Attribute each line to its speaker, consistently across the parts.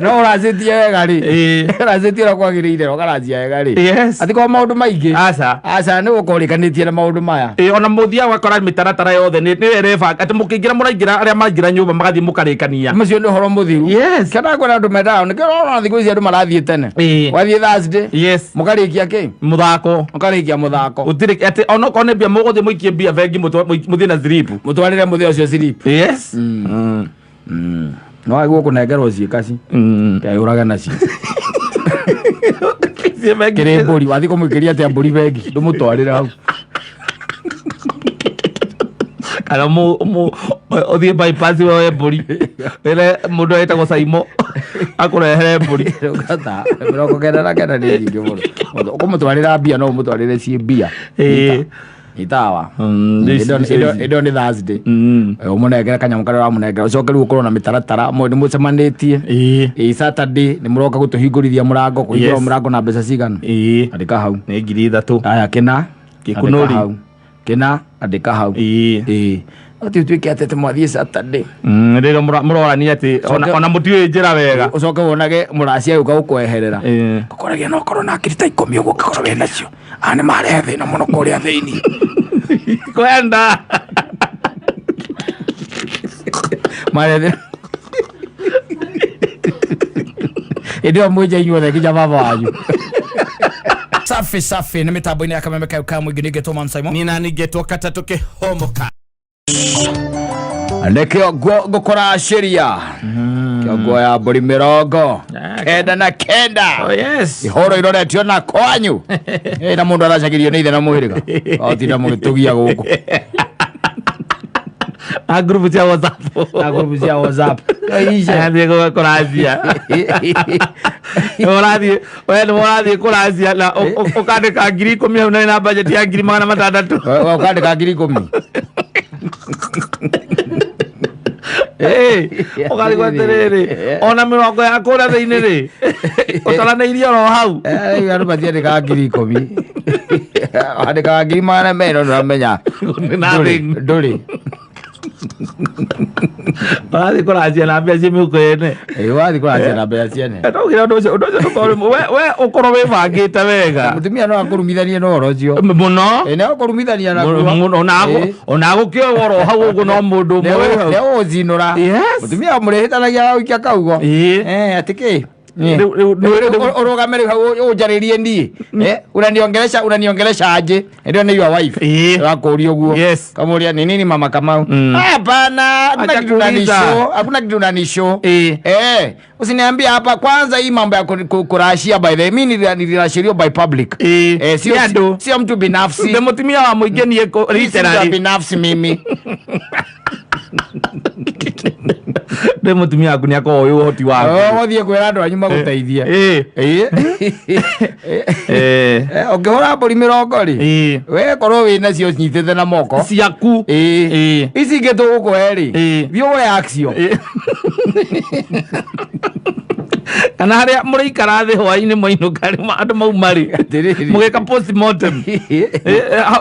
Speaker 1: No ũracĩtie wega rĩ.
Speaker 2: Ĩĩ.
Speaker 1: Ũracĩtie ũrĩa kwagĩrĩire ũkaracia wega rĩ.
Speaker 2: Yes.
Speaker 1: Atikorwo maũndũ maingĩ.
Speaker 2: Aca.
Speaker 1: Aca nĩ gũkorwo ũrĩkanĩtie na maũndũ maya.
Speaker 2: Ĩĩ, ona mũthiaga ũgakora mĩtaratara yothe nĩ ĩrebanga atĩ mũkĩingĩra mũraingĩra arĩa maraingĩra nyũmba magathiĩ mũkarĩkania.
Speaker 1: Macio nĩ ũhoro mũthiru.
Speaker 2: Yes.
Speaker 1: Kĩo ndakwĩra andũ mendaga nĩkĩo ũrona thikũ ici andũ marathiĩ tene.
Speaker 2: Ĩĩ.
Speaker 1: Wathiĩ Thursday.
Speaker 2: Yes.
Speaker 1: Mũkarĩkia kĩ?
Speaker 2: Mũthako.
Speaker 1: Mũkarĩkia mũthako.
Speaker 2: Gũtirĩ atĩ onokorwo nĩ mbia mũgũthiĩ mũikie mbia bengi mũthiĩ na slip.
Speaker 1: Mũtwarĩre mũthĩ ũcio slip.
Speaker 2: Yes.
Speaker 1: No agwo kũnengerwo ciĩkaci. Keyũrage nacio.
Speaker 2: Thiĩ bengi.
Speaker 1: Kĩrĩ mbũri wathiĩ kũmũikĩria atĩa mbũri bengi ndũmũtwarĩre hau.
Speaker 2: Kana ũthiĩ bypass woe mbũri. Rĩrĩa mũndũ etagwo Saimo akũrehere mbũri.
Speaker 1: Rũgata 99 nĩ nyingĩ mũno. Ũkũmũtwarĩra mbia no ũmũtwarĩre ciĩ mbia.
Speaker 2: Ĩĩ.
Speaker 1: Itawa.
Speaker 2: Ici.
Speaker 1: Ĩndo nĩ Thursday. Ũmũnengere kanyamũ karĩa ũramũnengera ũcoke rĩu ũkorwo na mĩtaratara nĩ mũcemanĩtie.
Speaker 2: Ĩĩ.
Speaker 1: Ĩ Saturday nĩ mũroka gũtũhingũrithia mũrango kũhingũra
Speaker 2: Yes.
Speaker 1: mũrango na mbeca cigana.
Speaker 2: Ĩĩ.
Speaker 1: Andĩka hau.
Speaker 2: Nĩ 3,000.
Speaker 1: Aya kĩna.
Speaker 2: Gĩkunũri.
Speaker 1: Andĩka hau. Kĩna andĩka hau.
Speaker 2: Ĩĩ.
Speaker 1: Ĩĩ. Ati ũtuĩke atĩ atĩ mwathiĩ Saturday.
Speaker 2: Rĩrĩa mũrorania atĩ ona mũtiũĩ njĩra wega.
Speaker 1: Ũcoke wonage mũracia agĩũka gũkweherera.
Speaker 2: Ĩĩ.
Speaker 1: Ũkoragia no korwo na ngiri ta ikũmi ũguo ũngĩkorwo wĩ nacio. Aya nĩ marehe thĩna mũno kũrĩa thĩinĩ.
Speaker 2: Kwenda.
Speaker 1: Marehe thĩna. Hĩndĩ ĩyo mwĩnja inyuothe nginya baba wanyu.
Speaker 3: Safi safi nĩ mĩtambo-inĩ ya kameme kayo ka mũingĩ ningĩ Thomas Simon.
Speaker 2: Nina ningetwo katatũ kĩhomoka.
Speaker 1: Nĩkĩo ngũkũracĩria kĩongo ya mbũri 99.
Speaker 2: Oh yes.
Speaker 1: Ihoro iroretio na kwanyu. Ĩ na mũndũ aracagĩrio nĩ ithe na mũhĩrĩga. Otinda mũgĩtũgia gũkũ.
Speaker 2: Na group cia WhatsApp.
Speaker 1: Na group cia WhatsApp.
Speaker 2: Athiĩ kũracia. Ũrathiĩ we nĩ ũrathiĩ kũracia na ũkandĩka 10,000 hau na na budget ya 600,000.
Speaker 1: Ũkandĩka 10,000.
Speaker 2: Ũkarigwo atĩrĩrĩ ona mĩrongo ya kũrĩa thĩinĩ rĩ ũtaranĩirie oro hau.
Speaker 1: Rĩu andũ matiandĩkaga 10,000. Andĩkaga 200,000 no ndũramenya.
Speaker 2: Nothing.
Speaker 1: Ndũrĩ.
Speaker 2: Ũrathiĩ kũracia na mbia ciĩ mĩhuko yene.
Speaker 1: Ĩ wathiĩ kũracia na mbeca ciene.
Speaker 2: No ũgĩra ũndũ ũcio ndũkorwo we ũkorwo wĩbangĩte wega.
Speaker 1: Mũtumia no akũrumithanie na ũhoro ũcio.
Speaker 2: Mũno.
Speaker 1: Ĩ nĩ akũrumithania naguo.
Speaker 2: Ona gũkĩoe oro hau ũguo no mũndũ ũmwe wĩ hau.
Speaker 1: Nĩ ũgũcinũra.
Speaker 2: Yes.
Speaker 1: Mũtumia mũrĩhĩtanagia gũikia kaugo.
Speaker 2: Ĩĩ.
Speaker 1: Atĩ kĩ?
Speaker 2: Rĩu
Speaker 1: Ũrũgame rĩu hau ũnjarĩrie niĩ. Unaniongelesha unaniongelesha aje? Ndio ni your wife.
Speaker 2: Ĩĩ.
Speaker 1: Ũrakũria ũguo.
Speaker 2: Yes.
Speaker 1: Kamũria ni nini mama Kamau? Hapana, hakuna
Speaker 2: Acha
Speaker 1: kitu unanishow,
Speaker 2: kuuliza.
Speaker 1: hakuna kitu unanishow.
Speaker 2: Ĩĩ.
Speaker 1: Usiniambie hapa kwanza hii mambo ya kurashia by the way, mimi nilirashiriwa by public.
Speaker 2: Ĩĩ.
Speaker 1: Sio
Speaker 2: Nĩ andũ.
Speaker 1: sio mtu binafsi.
Speaker 2: Ndĩ mũtumia wa mũingĩ niĩ
Speaker 1: Mimi si mtu wa
Speaker 2: literally.
Speaker 1: binafsi mimi.
Speaker 2: Ndĩ mũtumia waku nĩ akoragwo ũĩ ũhoti waku.
Speaker 1: Ũgũthiĩ kwĩra andũ anyu magũteithie.
Speaker 2: Ĩĩ.
Speaker 1: Ĩĩ. Ũngĩhũra mbũri mĩrongo rĩ,
Speaker 2: Ĩĩ.
Speaker 1: we korwo wĩ nacio nyitĩte na moko.
Speaker 2: Ciaku.
Speaker 1: Ĩĩ.
Speaker 2: Ĩĩ.
Speaker 1: Ici ingĩ tũgũkũhe rĩ,
Speaker 2: Ĩĩ.
Speaker 1: thiĩ ũgũre Axio.
Speaker 2: Kana harĩa mũrĩikara thĩ hwaĩ-inĩ mwainũka rĩ andũ mauma rĩ
Speaker 1: Atĩrĩrĩ.
Speaker 2: mũgĩka postmortem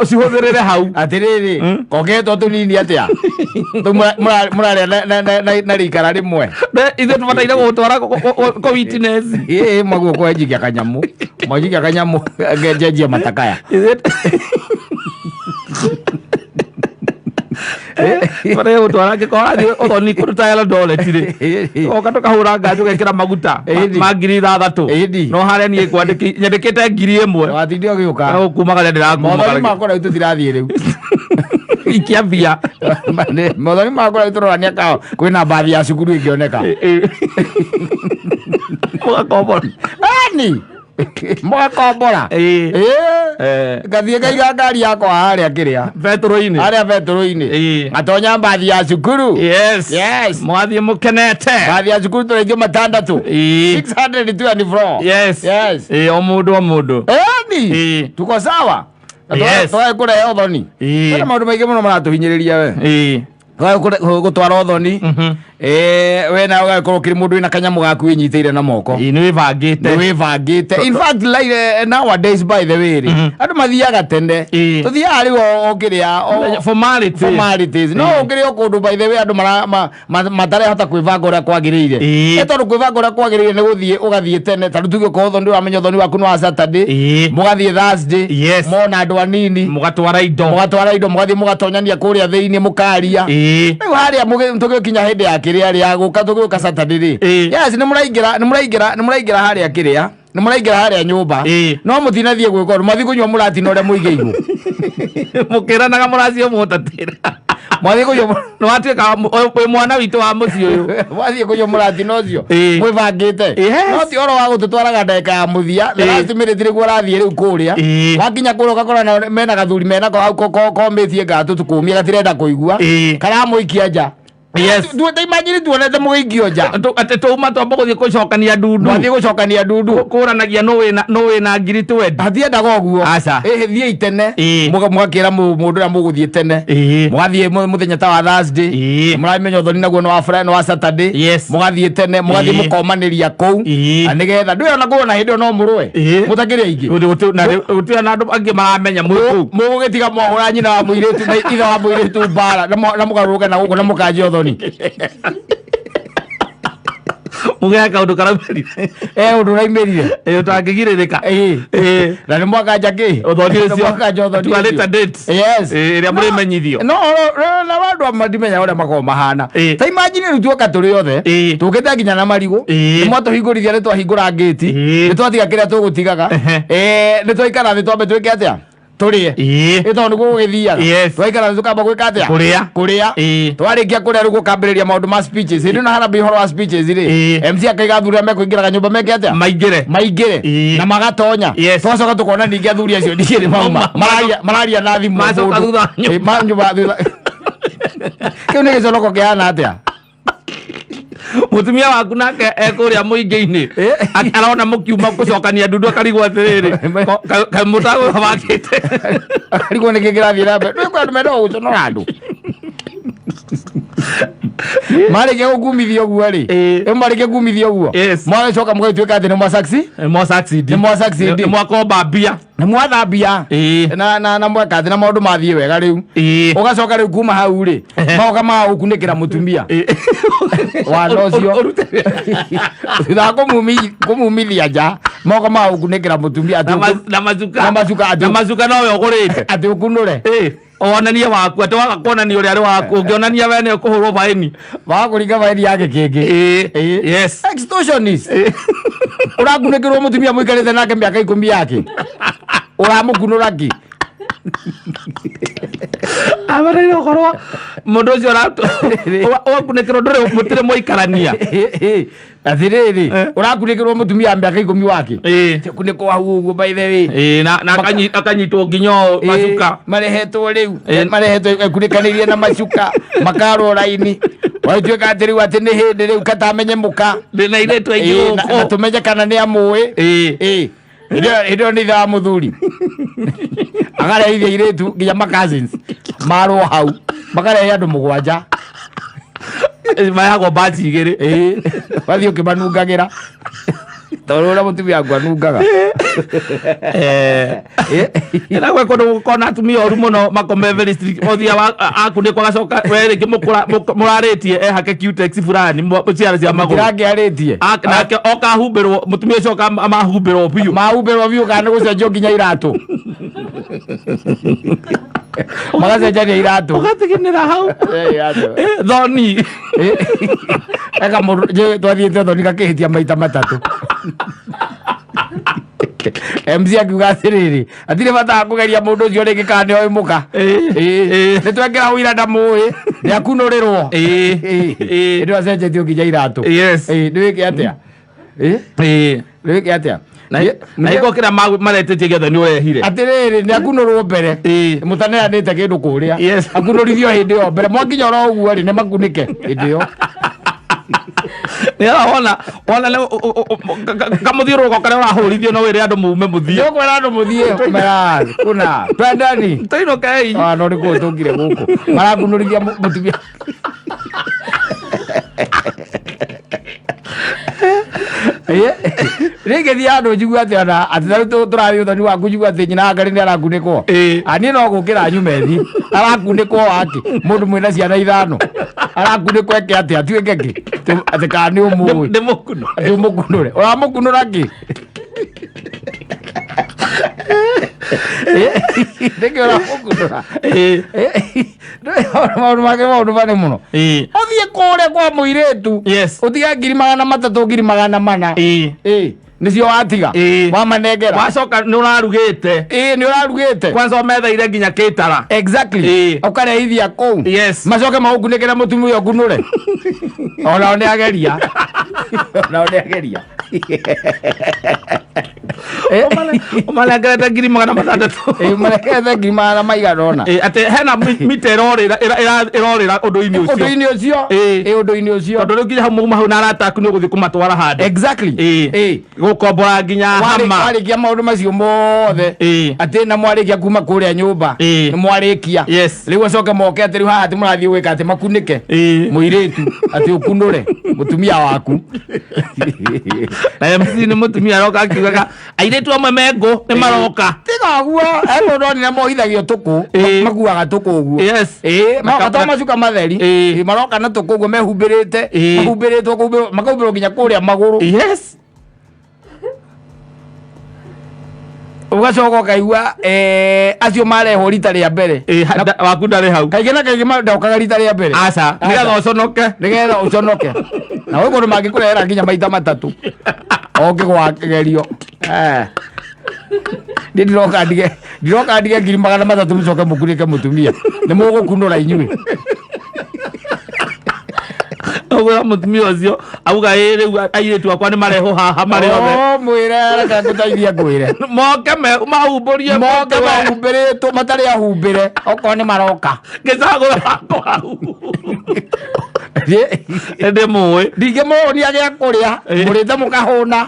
Speaker 2: cihũthĩrĩre hau.
Speaker 1: Atĩrĩrĩ, kongetwo tũnini atĩa? Tũu mũrarĩa na rĩikara rĩmwe.
Speaker 2: Ithuĩ tũbataire gũgũtwara kũ witness.
Speaker 1: Ĩĩ maguo kwenjikia kanyamũ. Mwanjikia kanyamũ ngenjenjia matakaya.
Speaker 2: Tũbataire gũtwara angĩkorwo ũrathiĩ ũthoni kũndũ ta Eldoret rĩ oka tũkahũra ngari tũgekĩra maguta ma 6,000
Speaker 1: Ĩni.
Speaker 2: no harĩa niĩ nyandĩkĩte 1,000
Speaker 1: Watinde ũgĩũka.
Speaker 2: Gũkumagaria
Speaker 1: Mothoni
Speaker 2: ndĩrakumagaria
Speaker 1: makwa rĩu tũtirathiĩ rĩu.
Speaker 2: ikia mbia.
Speaker 1: Mothoni makwa rĩu tũrorania ka kwĩna mbathi ya cukuru ĩngĩoneka.
Speaker 2: Mũgakombora.
Speaker 1: Ani! Mũgakombora.
Speaker 2: Ĩĩ.
Speaker 1: Ĩĩ.
Speaker 2: Eh.
Speaker 1: Ngathiĩ ngaiga ngari yakwa harĩa kĩrĩa.
Speaker 2: Betũrũ-inĩ.
Speaker 1: Harĩa betũrũ-inĩ.
Speaker 2: Ĩĩ.
Speaker 1: Ngatonya mbathi ya cukuru.
Speaker 2: Yes.
Speaker 1: Yes.
Speaker 2: Mwathiĩ mũkenete.
Speaker 1: Mbathi ya cukuru tũraingĩ matandatũ.
Speaker 2: Ĩĩ.
Speaker 1: 624.
Speaker 2: Yes.
Speaker 1: Yes.
Speaker 2: Ĩĩ, o mũndũ o mũndũ.
Speaker 1: Ĩni.
Speaker 2: Ĩĩ.
Speaker 1: Tuko sawa. Na
Speaker 2: Yes.
Speaker 1: Twae kũrehe ũthoni.
Speaker 2: Ĩĩ.
Speaker 1: Kwĩna maũndũ maingĩ mũno maratũhinyĩrĩria we.
Speaker 2: Ĩĩ.
Speaker 1: Twae gũtwara ũthoni. We nawe ũgagĩkorwo ũkĩrĩ mũndũ wĩna kanyamũ gaku wĩnyitĩire na moko.
Speaker 2: Ĩĩ, nĩ wĩbangĩte.
Speaker 1: Nĩ wĩbangĩte. In fact, like, nowadays, by the way rĩ, andũ mathiaga tene. Tũthiaga rĩu o kĩrĩa
Speaker 2: Formality.
Speaker 1: Formalities. No ũkĩrĩ o kũndũ, by the way, andũ matarehota kwĩbanga ũrĩa kwagĩrĩire. Nĩ tondũ kwĩbanga ũrĩa kwagĩrĩire nĩ gũthiĩ ũgathiĩ tene. Ta rĩu tuge okorwo ũthoni, ũramenya ũthoni waku nĩ wa Saturday, mũgathiĩ Thursday. Mona andũ anini.
Speaker 2: Mũgatwara indo.
Speaker 1: Mũgatwara indo, mũgathiĩ mũgatonyania kũrĩa thĩinĩ, mũkaria. Rĩu harĩa tũgĩkinya hĩndĩ ya kĩrĩa rĩ, ya gũka, tũgĩũka Saturday rĩ, yes, nĩ mũraingĩra harĩa kĩrĩa, nĩ mũraingĩra harĩa nyũmba. No mũtinathiĩ gwĩka ũndũ, mwathiĩ kũnyua mũratina ũrĩa mũigĩirwo.
Speaker 2: Mũkĩranaga mũracio mũtatĩra.
Speaker 1: Mwathiĩ kũnyua
Speaker 2: Nĩ watuĩka wĩ mwana witũ wa mũciĩ ũyũ.
Speaker 1: Mwathiĩ kũnyua mũratina ũcio mwĩbangĩte. No ti ũhoro wa gũtũtwaraga ndagĩka ya mũthia, the last minute nĩguo ũrathiĩ rĩu kũrĩa. Wakinya kũrĩa ũgakora mena gathuri menako hau komĩtie ngatũ tũkũmia gatirenda kũigua. Karamũikia nja. Imagine tuonete mũgĩikio nja.
Speaker 2: Atĩ tũuma twamba gũthiĩ gũcokania ndundu.
Speaker 1: Mwathiĩ gũcokania ndundu.
Speaker 2: Kũranagia nũ wĩna 20,000.
Speaker 1: Hatiendaga ũguo.
Speaker 2: Aca.
Speaker 1: Ĩhĩ, thiĩi tene. Mũgakĩra mũndũ ũrĩa mũgũthiĩ tene. Mũgathiĩ mũthenya ta wa Thursday. Mũramenya ũthoni naguo nĩ wa Friday, nĩ wa Saturday. Mũgathiĩ tene, mũgathiĩ mũkomanĩria kũu. Na nĩgetha ndũĩ ona kũu ona hĩndĩ ĩyo no mũrũe. Mũtakĩrĩ aingĩ.
Speaker 2: Gũtirĩ na andũ angĩ maramenya mwĩ kũu.
Speaker 1: Mũgũgĩtiga mwahũra nyina wa mũirĩtu na ithe wa mũirĩtu mbara na mũgarũrũke na gũkũ na mũkanjia ũthoni.
Speaker 2: Mũgĩa kaũndũ karaumĩrire.
Speaker 1: Ũndũ ũraimĩrire.
Speaker 2: Ũtangĩgirĩrĩka.
Speaker 1: Na nĩ mwakanja kĩ?
Speaker 2: Ũthoni
Speaker 1: Nĩ
Speaker 2: ũcio.
Speaker 1: mwakanja ũthoni
Speaker 2: To a
Speaker 1: ũcio.
Speaker 2: later date. Ĩrĩa mũrĩmenyithio.
Speaker 1: No na andũ amwe ndimenya ũrĩa makoragwo mahana. Ta imagine rĩu tuoka tũrĩ othe, tũkĩte nginya na marigũ. Nĩ mwatũhingũrithia, nĩ twahingũra ngĩti, nĩ twatiga kĩrĩa tũgũtigaga. Nĩ twaikara thĩ twambe twĩke atĩa, tũrĩe. Ĩ tondũ nĩguo gũgĩthiaga. Twaikara thĩ tũkamba gwĩka atĩa?
Speaker 2: Kũrĩa.
Speaker 1: Kũrĩa. Twarĩkia kũrĩa, rĩu gũkambĩrĩria maũndũ ma speeches. Hĩndĩ ĩno harambĩ ũhoro wa speeches rĩ, MC akaiga athuri arĩa mekũingĩraga nyũmba meke atĩa?
Speaker 2: Maingĩre.
Speaker 1: Maingĩre. Na magatonya. Twacoka tũkona ningĩ athuri acio ningĩ nĩ mauma mararia na thimũ.
Speaker 2: Macoka
Speaker 1: mũndũ.
Speaker 2: Thutha wa nyũmba.
Speaker 1: Ĩ, ma nyũmba thutha. Kĩu nĩ gĩconoko kĩhana atĩa?
Speaker 2: Mũtumia waku nake ekũrĩa mũingĩ-inĩ. Arona mũkiuma gũcokania ndundu, akarigwo atĩrĩrĩ, kaĩ mũtagũbangĩte?
Speaker 1: Akarigwo nĩkĩ kĩrathiĩ na mbere. Nĩ andũ mendaga gũconora andũ. Marĩkia gũkumithia ũguo rĩ, ĩ marĩkia kumithia ũguo, mwagĩcoka mũgagĩtuĩka atĩ nĩ mwa succeed.
Speaker 2: Nĩ mwa succeed.
Speaker 1: Nĩ mwa succeed.
Speaker 2: Nĩ mwakomba mbia.
Speaker 1: Nĩ mwathambia. Na mweka atĩ na maũndũ mathiĩ wega rĩu. Ũgacoka rĩu kuma hau rĩ, magoka magũkunĩkĩra mũtumia wana ũcio. Thutha wa kũmumithia nja, moka magũkunĩkĩra mũtumia atĩ
Speaker 2: Na na macuka.
Speaker 1: Na macuka
Speaker 2: Na macuka nowe ũgũrĩte.
Speaker 1: Atĩ ũkunũre.
Speaker 2: Wonanie waku, atĩ waga kuonania ũrĩa arĩ waku, ũngĩonania we nĩ ũkũhũrwo baĩni.
Speaker 1: Magakũringa baĩni ya gĩkĩngĩ. Extortionist. Ũrakunĩkĩrwo mũtumia mũikarĩte nake mĩaka 10 yake, ũramũkunũra kĩ?
Speaker 2: Abataire gũkorwo mũndũ ũcio ũgakunĩkĩrwo ndũrĩ mũtirĩ mũikarania.
Speaker 1: Atĩrĩrĩ, ũrakunĩkĩrwo mũtumia wa mĩaka 10 wake, kunĩkwo hau ũguo, by the way.
Speaker 2: Ĩĩ, na akanyitwo nginya ũũ macuka.
Speaker 1: Marehetwo rĩu, marehetwo ekunĩkanĩirie na macuka, makarwo raini, wagĩtuĩka atĩ rĩu atĩ nĩ hĩndĩ rĩu katamenye mũka
Speaker 2: Ndĩna airĩtu aingĩ
Speaker 1: na
Speaker 2: gũkũ.
Speaker 1: Tũmenye kana nĩ amũĩ. Hĩndĩ ĩyo nĩ ithe wa mũthuri akarehithia airĩtu nginya ma cousins marwo hau, makarehe andũ mũgwanja.
Speaker 2: Maheagwo baci igĩrĩ.
Speaker 1: Ĩĩ, wathiĩ ũkĩmanungagĩra tondũ ũrĩa mũtumia waku anungaga.
Speaker 2: Na gwĩ kũndũ gũkorwo na atumia oru mũno, makome very strict. Ũthia akunĩkwo agacoka we rĩngĩ mũrarĩtie ehake cutex fulani ciara cia magũrũ.
Speaker 1: Mũtirangĩarĩtie.
Speaker 2: Nake oka ahumbĩrwo, mũtumia ũcio oka mahumbĩrwo biũ.
Speaker 1: Mahumbĩrwo biũ, kana nĩ gũcenjio nginya iratũ, magacenjania iratũ.
Speaker 2: Ũgatiginĩra hau.
Speaker 1: Iratũ.
Speaker 2: Thoni.
Speaker 1: Eka mũndũ twathiĩte thoni gakĩhĩtia maita matatũ. MC akiuga atĩrĩrĩ, hatirĩ bata wa kũgeria mũndũ ũcio rĩngĩ kana nĩ oĩ mũka. Nĩ twekĩra ũira ndamũĩ, nĩ akunũrĩrwo. Nĩ acenjetio nginya iratũ. Nĩ wĩke atĩa? Nĩ wĩke atĩa?
Speaker 2: Na iko kĩrĩa maretĩtie gĩothe nĩ ũrehire.
Speaker 1: Atĩrĩrĩ, nĩ akunũrwo mbere mũtaneanĩte kĩndũ kũrĩa. Akunũrithio hĩndĩ ĩyo mbere mwakinya oro ũguo rĩ, nĩ makunĩke hĩndĩ ĩyo.
Speaker 2: Nĩgetha wona nĩ kamũthiũrũrũko karĩa ũrahũrithio no wĩre andũ mume mũthiĩ.
Speaker 1: Nĩũkwĩra andũ mũthiĩ mera kuna twendani.
Speaker 2: Tũinũkei.
Speaker 1: Ah, no nĩkũũ tũngire gũkũ marakunũrithia mũtumia. Rĩngĩ thiĩ handũ njigue atĩ ona atĩ ta rĩu tũrathiĩ ũthoni waku njigue atĩ nyina wa Ngarĩ nĩ arakunĩkwo.
Speaker 2: Ĩĩ.
Speaker 1: Ah, niĩ no gũkĩra nyume thiĩ. Arakunĩkwo wakĩ? Mũndũ mwĩna ciana ithano. Arakunĩkwo eke atĩa? Atuĩke kĩ? Atĩ kana nĩ ũmũĩ.
Speaker 2: Ndĩ mũkuno.
Speaker 1: Atĩ ũmũkunũre. Ũramũkunũra kĩ? Nĩkĩ ũramũkunũra?
Speaker 2: Ĩĩ.
Speaker 1: Maũndũ make maũndũ marĩ mũno.
Speaker 2: Ĩĩ.
Speaker 1: Ũthiĩ kũrĩa kwa mũirĩtu.
Speaker 2: Yes.
Speaker 1: Ũtige 300,000 400,000.
Speaker 2: Ĩĩ.
Speaker 1: Ĩĩ. Nĩcio watiga.
Speaker 2: Ĩĩ.
Speaker 1: Wamanengera.
Speaker 2: Wacoka nĩ ũrarugĩte.
Speaker 1: Ĩĩ nĩ ũrarugĩte.
Speaker 2: Kwanza ũmetheire nginya kĩtara.
Speaker 1: Exactly.
Speaker 2: Ĩĩ.
Speaker 1: Ũkarehithia kũu.
Speaker 2: Yes.
Speaker 1: Macoke maũkunĩkĩre mũtumia ũkunũre. Onao nĩ ageria. Onao nĩ ageria.
Speaker 2: Ũmanengerete 600,000.
Speaker 1: Ĩĩ marekete ngiri magana maigana ũna.
Speaker 2: Ĩĩ, atĩ hena mita ĩrorĩra ĩrorĩra ũndũ-inĩ ũcio.
Speaker 1: Ũndũ-inĩ ũcio.
Speaker 2: Ĩĩ.
Speaker 1: Ĩĩ ũndũ-inĩ ũcio.
Speaker 2: Tondũ rĩu nginya hau mauma hau na arata aku nĩ ũgũthiĩ kũmatwara handũ.
Speaker 1: Exactly.
Speaker 2: Ĩĩ.
Speaker 1: Ĩĩ.
Speaker 2: Gũkombora nginya hama.
Speaker 1: Warĩkia maũndũ macio mothe.
Speaker 2: Ĩĩ.
Speaker 1: Atĩ na mwarĩkia kuma kũrĩa nyũmba.
Speaker 2: Ĩĩ.
Speaker 1: Nĩ mwarĩkia.
Speaker 2: Yes.
Speaker 1: Rĩu acoke moke atĩ rĩu haha atĩ mũrathiĩ gwĩka atĩ makunĩke.
Speaker 2: Ĩĩ.
Speaker 1: Mũirĩtu atĩ ũkunũre mũtumia waku.
Speaker 2: Na MC nĩ mũtumia aroka akiugaga airĩtu amwe me ngũ nĩ maroka.
Speaker 1: Tiga ũguo, he mũndũ onire mohithagio tũkũ,
Speaker 2: Ĩĩ.
Speaker 1: makuaga tũkũ ũguo.
Speaker 2: Yes.
Speaker 1: Ĩĩ, maroka to
Speaker 2: Maka-
Speaker 1: macuka matheri.
Speaker 2: Ĩĩ.
Speaker 1: Ĩĩ, maroka na tũkũ ũguo mehumbĩrĩte,
Speaker 2: Ĩĩ.
Speaker 1: mahumbĩrĩtwo kũhumbĩrwo, makahumbĩrwo nginya kũrĩa magũrũ.
Speaker 2: Yes.
Speaker 1: Ũgacoka ũkaigua acio marehwo rita rĩa mbere.
Speaker 2: Ĩĩ, waku ndarĩ hau.
Speaker 1: Kaingĩ na kaingĩ ndokaga rita rĩa mbere.
Speaker 2: Aca, nĩgetha ũconoke.
Speaker 1: Nĩgetha ũconoke. Na gwĩ kũndũ mangĩkũrehera nginya maita matatũ. Ũngĩgwa kĩgerio. Niĩ ndiroka ndige ndiroka ndige 300,000 mũcoke mũkunĩke mũtumia. Nĩ mũgũkunũra inyuĩ.
Speaker 2: Ũgwĩra mũtumia ũcio auga ĩ rĩu airĩtu akwa nĩ marehwo haha marĩ othe.
Speaker 1: O mwĩre reke ngũteithie ngwĩre.
Speaker 2: Moke mahumbũrie
Speaker 1: Moke
Speaker 2: mũtwe.
Speaker 1: mahumbĩrĩtwo matarĩ ahumbĩre okorwo nĩ maroka.
Speaker 2: Ngĩcagũra wakwa hau. Ndĩ mũĩ.
Speaker 1: Ndingĩmũhũnia gĩa kũrĩa
Speaker 2: Ĩĩ.
Speaker 1: mũrĩte mũkahũna.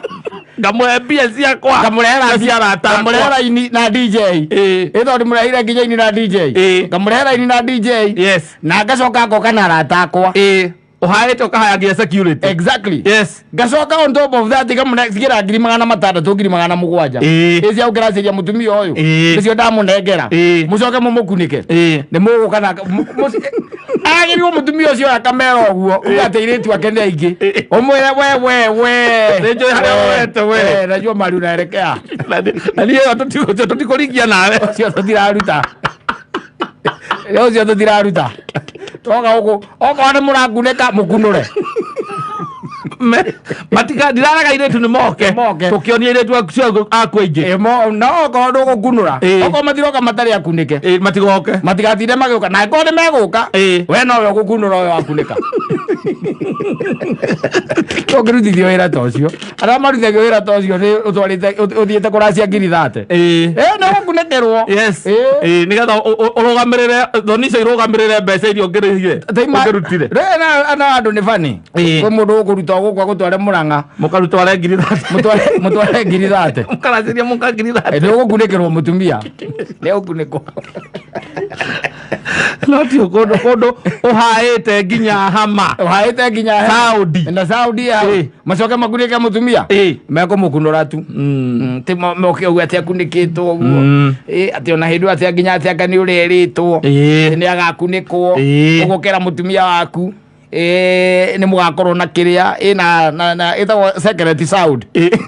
Speaker 2: Ngamũhe mbia ciakwa.
Speaker 1: Ngamũrehera
Speaker 2: cia arata akwa.
Speaker 1: Ngamũrehera ini na DJ.
Speaker 2: Ĩĩ.
Speaker 1: Ĩ tondũ ndĩmũrehire nginya ini na DJ.
Speaker 2: Ĩĩ.
Speaker 1: Ngamũrehera ini na DJ.
Speaker 2: Yes.
Speaker 1: Na ngacoka ngoka na arata akwa.
Speaker 2: Ĩĩ. Ũhaĩte ũkahaya nginya security.
Speaker 1: Exactly.
Speaker 2: Yes.
Speaker 1: Ngacoka on top of that ngamũnengera 600,000 700,000.
Speaker 2: Ĩĩ.
Speaker 1: Ĩ cia gũkĩracĩria mũtumia ũyũ.
Speaker 2: Ĩĩ.
Speaker 1: Nĩcio ndamũnengera.
Speaker 2: Ĩĩ.
Speaker 1: Mũcoke mũmũkunĩke.
Speaker 2: Ĩĩ.
Speaker 1: Nĩ mũgũka na agĩrĩirwo mũtumia ũcio akamera ũguo uga atĩ airĩtu ake nĩ aingĩ. Ũmwĩre we we we.
Speaker 2: Nĩ njũĩ harĩa woete we.
Speaker 1: Najua mahali unaelekea.
Speaker 2: Na niĩ ĩyo tũtikũringia nawe.
Speaker 1: Ũcio tũtiraruta. Ũcio tũtiraruta. Toka gũkũ okorwo nĩ mũrakunĩka mũkunũre.
Speaker 2: Matika ndiraraga airĩtu nĩ moke.
Speaker 1: Moke.
Speaker 2: Tũkĩonia airĩtu aku aingĩ.
Speaker 1: Ĩ, no okorwo ndũgũkunũra.
Speaker 2: Ĩ.
Speaker 1: Okorwo matiroka matarĩ akunĩke.
Speaker 2: Ĩĩ, matigoke.
Speaker 1: Matigatinde magĩũka na angĩkorwo nĩ megũka
Speaker 2: Ĩ.
Speaker 1: we nowe ũgũkunũra ũyũ wakunĩka. Ũngĩrutithio wĩra ta ũcio arĩa marutithagio wĩra ta ũcio nĩ ũtwarĩte ũthiĩte kũracia 30,000.
Speaker 2: Ĩĩ.
Speaker 1: Ĩ nĩ ũgũkunĩkĩrwo.
Speaker 2: Yes.
Speaker 1: Ĩ.
Speaker 2: Ĩĩ, nĩgetha ũrũgamĩrĩre thoni icio irũgamĩrĩre mbeca iria ũngĩrĩhire. Ũngĩrutire.
Speaker 1: Na andũ nĩ bani.
Speaker 2: Ĩĩ.
Speaker 1: Kwĩ mũndũ ũkũruta gũkũ agũtware Mũrang'a.
Speaker 2: Mũkarutware 30,000.
Speaker 1: Mũtware 30,000.
Speaker 2: Mũkaracĩria mũka 30,000.
Speaker 1: Nĩ ũgũkunĩkĩrwo mũtumia. Nĩ ũgũkunĩkwo.
Speaker 2: No ti kũndũ kũndũ ũhaĩte nginya hama.
Speaker 1: Ũhaĩte nginya
Speaker 2: Saudi.
Speaker 1: Na Saudi ya.
Speaker 2: Ĩĩ.
Speaker 1: Macoke makunĩke mũtumia.
Speaker 2: Ĩĩ.
Speaker 1: Mekũmũkunũra tu. Ti moke ũguo atĩ akunĩkĩtwo ũguo. Ĩĩ, atĩ ona hĩndĩ ĩyo atĩ nginya atĩ anga nĩ ũrerĩtwo.
Speaker 2: Ĩĩ.
Speaker 1: Nĩ agakunĩkwo.
Speaker 2: Ĩĩ.
Speaker 1: Ũgũkera mũtumia waku. Ĩĩ, nĩ mũgakorwo na kĩrĩa ĩna na ĩtagwo secret sound.
Speaker 2: Ĩĩ.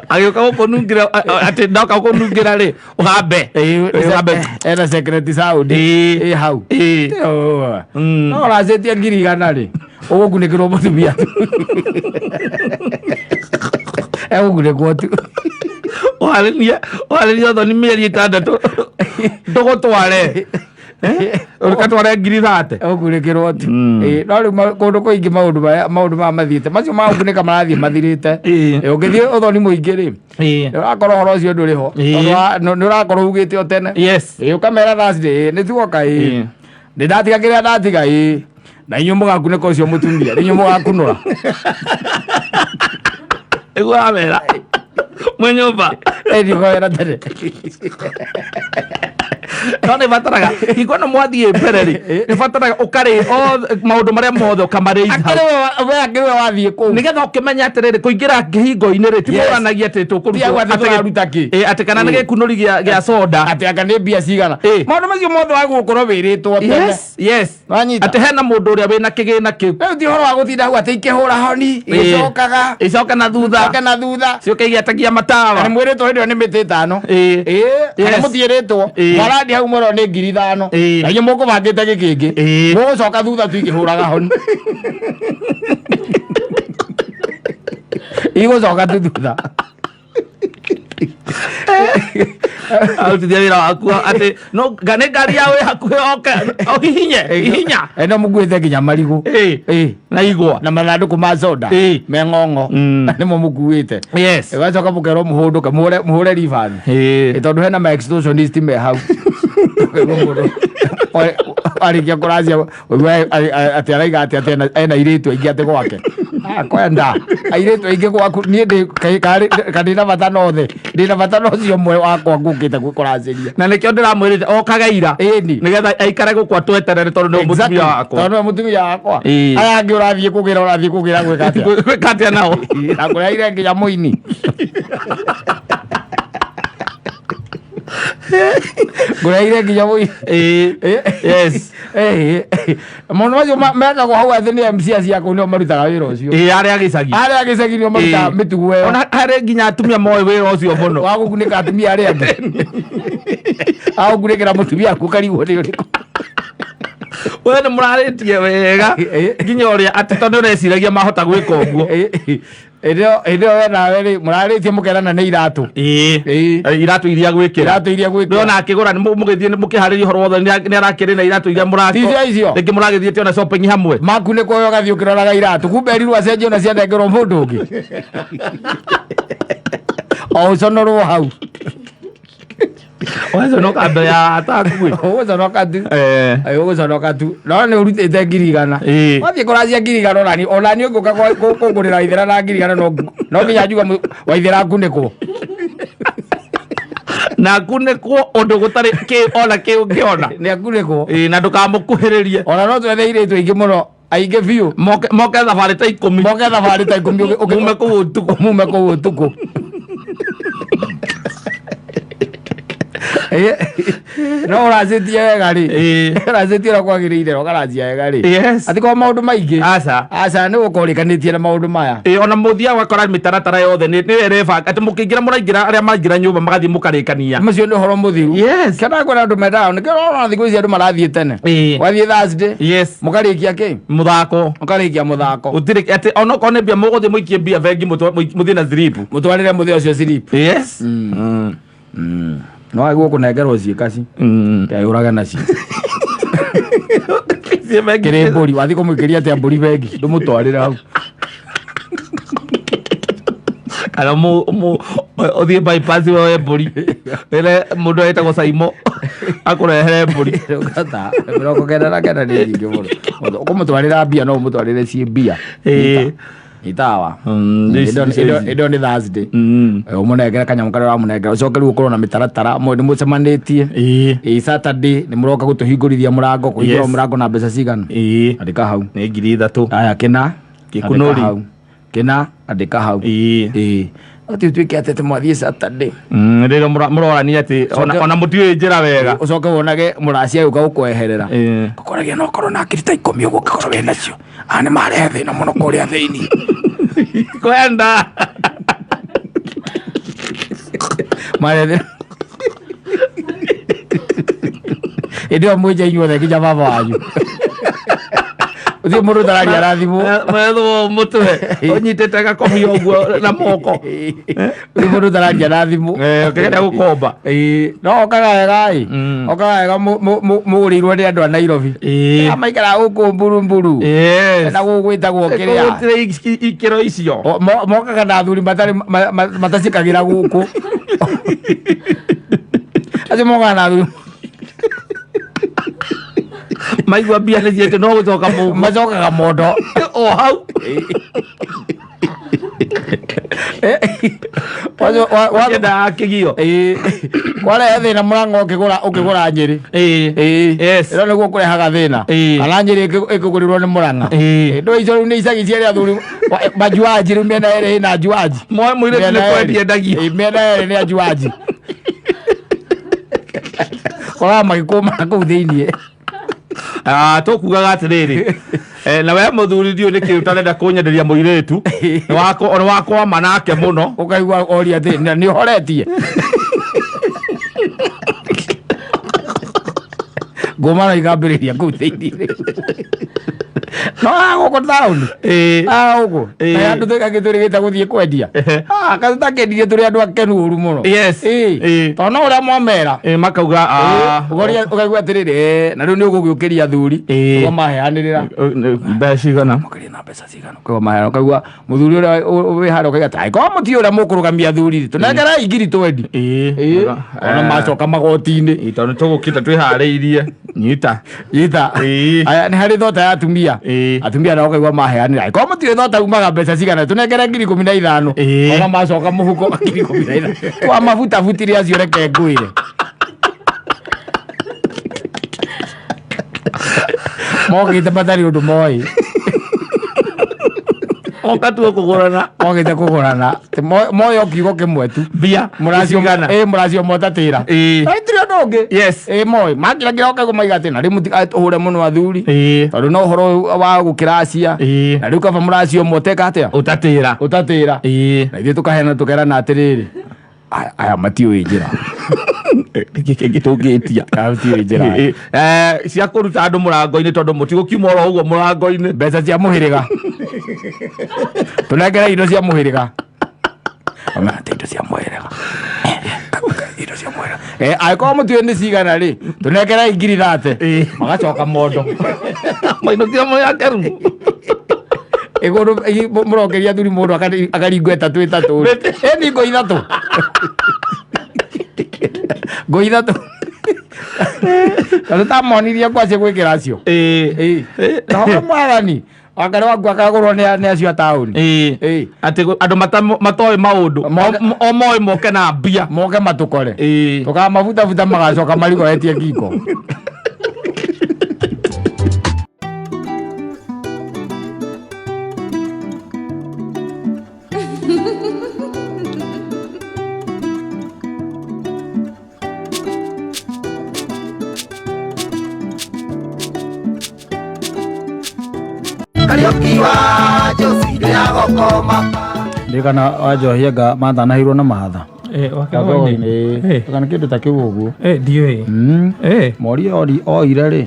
Speaker 2: Agĩũka gũkũnungĩra atĩ ndoka gũkũnungĩra rĩ ũhambe.
Speaker 1: Ĩĩ,
Speaker 2: Ũhambe.
Speaker 1: ena secret sound.
Speaker 2: Ĩĩ.
Speaker 1: Ĩ hau.
Speaker 2: Ĩĩ.
Speaker 1: No ũracĩtie 100,000 rĩ ũgũkunĩkĩrwo mũtumia tu. Egũkunĩkwo tu.
Speaker 2: Ũharĩrie ũharĩrie ũthoni mĩeri ĩtandatũ ndũgũtware. Ũgatware 30,000.
Speaker 1: Egũkunĩkĩrwo tu. Ĩĩ, no rĩu kũndũ kũingĩ maũndũ maya maũndũ maya mathiĩte macio ma gũkunĩka marathiĩ mathirĩte.
Speaker 2: Ĩĩ.
Speaker 1: Ĩĩ, ũngĩthiĩ ũthoni mũingĩ rĩ
Speaker 2: Ĩĩ.
Speaker 1: nĩ ũrakorwo ũhoro ũcio ndũrĩ ho.
Speaker 2: Ĩĩ.
Speaker 1: Tondũ nĩ ũrakorwo ugĩte o tene.
Speaker 2: Yes.
Speaker 1: Ĩĩ, ũkamera Thursday, ĩĩ, nĩ tuoka ĩĩ.
Speaker 2: Ĩĩ.
Speaker 1: Nĩ ndatiga kĩrĩa ndatiga ĩĩ. Na inyuĩ mũgakunĩka ũcio mũtumia, nĩ inyuĩ mũgakunũra.
Speaker 2: Nĩguo wamera. Mwĩ nyũmba.
Speaker 1: Ĩĩ, ndiũkawĩra tene.
Speaker 2: No nĩ bataraga hingo ĩno mwathiĩ mbere rĩ, nĩ bataraga ũkarĩ maũndũ marĩa mothe ũkamarĩ
Speaker 1: Akĩrĩ we, akĩrĩ we wathiĩ kũu.
Speaker 2: Nĩgetha ũkĩmenya atĩrĩrĩ, kũingĩra kĩhingo-inĩ rĩ, ti
Speaker 1: Yes.
Speaker 2: mũranagia atĩ
Speaker 1: Ti hau atĩ tũraruta kĩ.
Speaker 2: Atĩ kana nĩ gĩkunũri gĩa soda.
Speaker 1: Atĩ anga nĩ mbia cigana. Maũndũ macio mothe wagũkorwo wĩrĩtwo tene.
Speaker 2: Yes.
Speaker 1: Wanyita?
Speaker 2: Atĩ hena mũndũ ũrĩa wĩna kĩgĩna kĩu.
Speaker 1: Rĩu ti ũhoro wa gũtinda hau atĩ ikĩhũra honi igĩcokaga.
Speaker 2: Icoke na thutha.
Speaker 1: Icoke na thutha.
Speaker 2: Ciũke igĩatagia
Speaker 1: Na
Speaker 2: matawa.
Speaker 1: nĩ mwĩrĩtwo hĩndĩ ĩyo nĩ mĩtĩ 5. Kana mũtiĩrĩtwo. Mwarandi hau mwerwo nĩ 5,000. Na inyuĩ mũkũbangĩte gĩkĩngĩ. Mũgũcoka thutha tu ikĩhũraga honi. Igũcoka tu thutha.
Speaker 2: Arutithia wĩra waku atĩ no nĩ ngari ya wĩ hakuhĩ oke ũhihinye hihinya.
Speaker 1: Ĩno mũkuĩte nginya marigũ.
Speaker 2: Na igwa.
Speaker 1: Na mathandũkũ ma soda. Me ng'ong'o. Nĩmo mũkuĩte. Ĩgacoka mũkerwo mũhũndũke mũhũre reverse. Tondũ hena ma extortionist me hau. Ũkaigua mũndũ arĩkia kũracia ũigua atĩ araiga atĩ ena airĩtu aingĩ atĩ gwake. Kwenda airĩtu aingĩ gwaku, niĩ ndĩ ndĩna bata na othe, ndĩna bata na ũcio ũmwe wakwa ngũkĩte kũracĩria.
Speaker 2: Na nĩkĩo ndĩramwĩrĩte okage ira.
Speaker 1: Ĩni.
Speaker 2: Nĩgetha aikare gũkũ atweterere tondũ nĩ mũtumia wakwa.
Speaker 1: Tondũ nĩwe mũtumia wakwa. Aya angĩ ũrathiĩ kũgĩra, ũrathiĩ kũgĩra gwĩka atĩa?
Speaker 2: Gwĩka atĩa nao?
Speaker 1: Na kũreheire nginya mũini. Ngũreheire nginya mũini.
Speaker 2: Yes.
Speaker 1: Maũndũ macio mekagwo hau atĩ nĩ MC acio a kũu nĩo marutaga wĩra ũcio.
Speaker 2: Arĩa gĩcagi.
Speaker 1: Arĩa gĩcagi nĩo marutaga mĩtugo ĩyo.
Speaker 2: Ona harĩ nginya atumia moĩ wĩra ũcio mũno.
Speaker 1: Wa gũkunĩka atumia arĩa angĩ. Wa gũkunĩkĩra mũtumia waku ũkarigwo nĩ ũrĩkũ.
Speaker 2: We nĩ mũrarĩtie wega nginya ũrĩa atĩ tondũ ũreciragia mahota gwĩka ũguo.
Speaker 1: Hĩndĩ ĩyo we nawe rĩ, mũrarĩtie mũkerana nĩ iratũ.
Speaker 2: Iratũ iria gwĩkĩra.
Speaker 1: Iratũ iria gwĩkĩra.
Speaker 2: Ndĩrona akĩgũra nĩ mũgĩthiĩ mũkĩharĩria ũhoro wothe nĩ arakĩrĩ na iratũ iria mũra-
Speaker 1: Ti cio icio.
Speaker 2: Rĩngĩ mũragĩthiĩte ona shopping hamwe.
Speaker 1: Maku nĩ kuoya ũgathiĩ ũkĩroraga iratũ. Kumbe erirwo acenjie ona cianengerwo mũndũ ũngĩ. O ũconorwo hau.
Speaker 2: Ũgaconoka mbere ya atakuĩ.
Speaker 1: Ũgũconoka tu. Ũgũconoka tu. No nĩ ũrutĩte 100,000. Wathiĩ kũracia 100,000 onani ũngĩũka kũngũrĩra Waithera na 100,000 no nginya njuge Waithera akunĩkwo.
Speaker 2: Na akunĩkwo ũndũ gũtarĩ kĩ ona kĩ ũngĩona.
Speaker 1: Nĩ akunĩkwo.
Speaker 2: Na ndũkamũkuhĩrĩrie.
Speaker 1: Ona no twethe airĩtu aingĩ mũno, aingĩ biũ.
Speaker 2: Moke thabarĩ ta 10.
Speaker 1: Moke thabarĩ ta 10
Speaker 2: Mume kũu ũtukũ.
Speaker 1: Mume kũu ũtukũ. No ũracĩtie wega rĩ. Ũracĩtie ũrĩa kwagĩrĩire, ũkaracia wega rĩ. Atĩ kwa maũndũ maingĩ.
Speaker 2: Aca.
Speaker 1: Aca, nĩ gũkorĩkanĩtie na maũndũ maya.
Speaker 2: Ona mũthiaga ũgakora mĩtaratara yothe nĩ ĩrebanga. Atĩ mũkĩingĩra mũraingĩra, arĩa maraingĩra nyũmba magathiĩ mũkarĩkania.
Speaker 1: Macio nĩ ũhoro mũthiru. Kĩona kwĩna andũ mendaga, nĩkĩo ũrona thikũ ici andũ marathiĩ tene. Wathiĩ Thursday. Mũkarĩkia kĩ?
Speaker 2: Mũthako.
Speaker 1: Mũkarĩkia mũthako.
Speaker 2: Gũtirĩ atĩ onokorwo nĩ mbia mũgũthiĩ mũikie mbia bengi mũthiĩ na slip.
Speaker 1: Mũtwarĩre mũthĩ ũcio slip. No agwo kũnengerwo ciĩkaci. Kayũraga nacio. Kĩrĩ mbũri, wathiĩ kũmũikĩria atĩa mbũri bengi, ndũmũtwarĩre hau.
Speaker 2: Kana ũthiĩ bypass woe mbũri. Wĩre mũndũ wĩtagwo Saimo akũrehere mbũri.
Speaker 1: Ũgata, 99 nĩ nyingĩ mũno. Ũkũmũtwarĩra mbia no ũmũtwarĩre ciĩ mbia. Itawa. Hĩndĩ ĩyo nĩ Thursday. Ũmũnengere kanyamũ karĩa ũramũnengera, ũcoke rĩu ũkorwo na mĩtaratara, nĩ mũcemanĩtie. Saturday nĩ mũroka gũtũhingũrithia mũrango, kũhingũra mũrango na mbeca cigana? Andĩka hau.
Speaker 2: Nĩ 3,000.
Speaker 1: Aya, kĩna.
Speaker 2: Gĩkunũri.
Speaker 1: Andĩka hau. Kĩna, andĩka hau. Ati ũtuĩke atĩ mwathiĩ Saturday.
Speaker 2: Rĩrĩa mũrorania atĩ ona mũtiũĩ njĩra wega.
Speaker 1: Ũcoke wonage mũracia agĩũka gũkweherera. Ũkoragia no korwo na ngiri ta 10 ũguo ũngĩkorwo wĩ nacio. Aya nĩ marehe thĩna mũno kũrĩa thĩinĩ.
Speaker 2: Kwenda.
Speaker 1: Marehe thĩna. Hĩndĩ ĩyo mwĩnja inyuothe nginya baba wanyu. Ũthiĩ mũndũ ũtararia arathimwo.
Speaker 2: Mwethwo mũtwe ũnyitĩte gakobi ũguo na moko.
Speaker 1: Ũthiĩ mũndũ ũtararia na thimũ.
Speaker 2: Ũkĩgeria gũkomba.
Speaker 1: No okaga wega ĩ. Okaga wega mũgũrĩirwo nĩ andũ a Nairobi. Maikaraga gũkũ mburu mburu. Na gũkũ gwĩtagwo kĩrĩa.
Speaker 2: Gũtirĩ ikĩro icio.
Speaker 1: Mokaga na athuri matarĩ matacikagĩra gũkũ. Acio mokaga na athuri.
Speaker 2: Maigua mbia nĩ ciĩte no gũcoka mũhuko.
Speaker 1: Macokaga mondo.
Speaker 2: O hau. Kĩendaga kĩgio.
Speaker 1: Ĩĩ. Kwarehe thĩna mũrang'a ũkĩgũra ũkĩgũra Nyĩrĩ.
Speaker 2: Ĩĩ.
Speaker 1: Ĩĩ.
Speaker 2: Yes.
Speaker 1: Ĩno nĩguo kũrehaga thĩna.
Speaker 2: Ĩĩ.
Speaker 1: Kana Nyĩrĩ ĩkĩgũrĩrwo nĩ mũrang'a.
Speaker 2: Ĩĩ.
Speaker 1: Ndũ icio rĩu nĩ icagi cia arĩa athuri majuaji rĩu mĩena ĩrĩ ĩna njuaji.
Speaker 2: Moe mũirĩtu
Speaker 1: Mĩena
Speaker 2: nĩ
Speaker 1: ĩrĩ.
Speaker 2: kwendia endagio.
Speaker 1: Ĩĩ, mĩena ĩrĩ nĩ ajuaji. Koraga magĩkũmana kũu thĩiniĩ.
Speaker 2: Ah, tũkugaga atĩrĩrĩ Eh, na we mũthuri ndiũĩ nĩkĩ ũtarenda kũnyenderia mũirĩtu Nĩ wakwa- nĩ wakwama nake mũno
Speaker 1: Ũkaigua oria atĩ na nĩ ũhoretie. Ngũmana ikambĩrĩria kũu thĩiniĩ. No haha gũkũ taũni.
Speaker 2: Ĩĩ.
Speaker 1: Ah, ũguo.
Speaker 2: Ĩĩ.
Speaker 1: Na andũ twĩkagĩ twĩrĩgĩte gũthiĩ kwendia.
Speaker 2: Ehe.
Speaker 1: Ah, kaĩ tũtakĩendirie tũrĩ andũ akenu ũru mũno.
Speaker 2: Yes.
Speaker 1: Ĩĩ.
Speaker 2: Ĩĩ.
Speaker 1: Tondũ no ũrĩa mwamera.
Speaker 2: Ĩĩ, makauga ah,
Speaker 1: Ũgoria ũkaigua atĩrĩrĩ, "Eh, na rĩu nĩ ũgũgĩũkĩria athuri.
Speaker 2: Ĩĩ.
Speaker 1: Ũguo maheanĩrĩra.
Speaker 2: mbeca cigana
Speaker 1: Ũkĩria na mbeca cigana. Ũkaigua maheana ũkaigua mũthuri ũrĩa wĩ harĩa ũkaiga ta angĩkorwo mũtiũĩ ũrĩa mũkũrũgamia athuri rĩ, tũnengerei ngiri twendi.
Speaker 2: Ĩĩ.
Speaker 1: Ĩĩ. Ona macoka magoti-inĩ.
Speaker 2: Ĩĩ, tondũ nĩ tũgũkĩte twĩharĩirie nyita
Speaker 1: Nyita.
Speaker 2: Ĩĩ.
Speaker 1: Aya nĩ harĩ thota ya atumia.
Speaker 2: Ĩĩ.
Speaker 1: Atumia nao ũkaigua maheanĩra. Angĩkorwo mũtiũĩ thota umaga mbeca cigana tũnengere 15,000.
Speaker 2: Ĩĩ.
Speaker 1: Ona macoka mũhuko 15,000. Twa mabutabutire acio reke ngwĩre. Mokĩte matarĩ ũndũ moĩ.
Speaker 2: oka tuo kũgũrana
Speaker 1: Mokĩte kũgũrana. Ti moĩ o kiugo kĩmwe tu.
Speaker 2: mbia
Speaker 1: Mũracio
Speaker 2: cigana
Speaker 1: ĩĩ mũracio motatĩra.
Speaker 2: Ĩĩ.
Speaker 1: Hatirĩ ũndũ ũngĩ.
Speaker 2: Yes.
Speaker 1: Ĩĩ moĩ. Makĩra kĩroka maiga atĩ na rĩu mũtigatũhũre mũno athuri.
Speaker 2: Ĩĩ.
Speaker 1: Tondũ no ũhoro ũyũ wa gũkĩracia.
Speaker 2: Ĩĩ.
Speaker 1: Na rĩu kaba mũracio ũmwe ũteka atĩa?
Speaker 2: ũtatĩra
Speaker 1: Ũtatĩra.
Speaker 2: Ĩĩ.
Speaker 1: Na ithuĩ tũkaheana tũkerana atĩrĩrĩ. Aya aya matiũĩ njĩra.
Speaker 2: Nĩkĩ kĩngĩ tũngĩtia
Speaker 1: Aya matiũĩ njĩra.
Speaker 2: Ĩĩ. Eh, cia kũruta andũ mũrango-inĩ tondũ mũtigũkiuma oro ũguo mũrango-inĩ
Speaker 1: Mbeca cia mũhĩrĩga. Tũnengere indo cia mũhĩrĩga. Ona atĩ indo cia mũhĩrĩga. Indo cia mũhĩrĩga. Eh, angĩkorwo mũtiũĩ nĩ cigana rĩ, tũnengerei 30,000.
Speaker 2: Ĩĩ.
Speaker 1: Magacoka mondo.
Speaker 2: mainũkia mũyakeru
Speaker 1: Ĩgũrũ mũrokeria athuri mũndũ akaringwo ĩtatũ ĩtatũ. Ĩni ngo ithatũ. Ngo ithatũ. Tondũ tamonirie ngwacĩ gwĩkĩra acio.
Speaker 2: Ĩĩ.
Speaker 1: Ĩĩ. Naho mwathani wakarĩ waku akagũrwo nĩ nĩ acio a taũni.
Speaker 2: Ĩĩ.
Speaker 1: Ĩĩ.
Speaker 2: atĩ andũ matoĩ maũndũ
Speaker 1: Moke-
Speaker 2: o moĩ moke na mbia
Speaker 1: Moke matũkore.
Speaker 2: Ĩĩ.
Speaker 1: Tũkamabutabuta magacoka marigoetie ngingo.
Speaker 4: Kariũki wa Josi ndĩragokoma
Speaker 1: Ndirikana wanjohia nga mathanahirwo na mahatha.
Speaker 5: Wakegoinĩ
Speaker 1: Kana kĩndũ ta kĩu ũguo.
Speaker 5: ndiũĩ
Speaker 1: Mori ori oire rĩ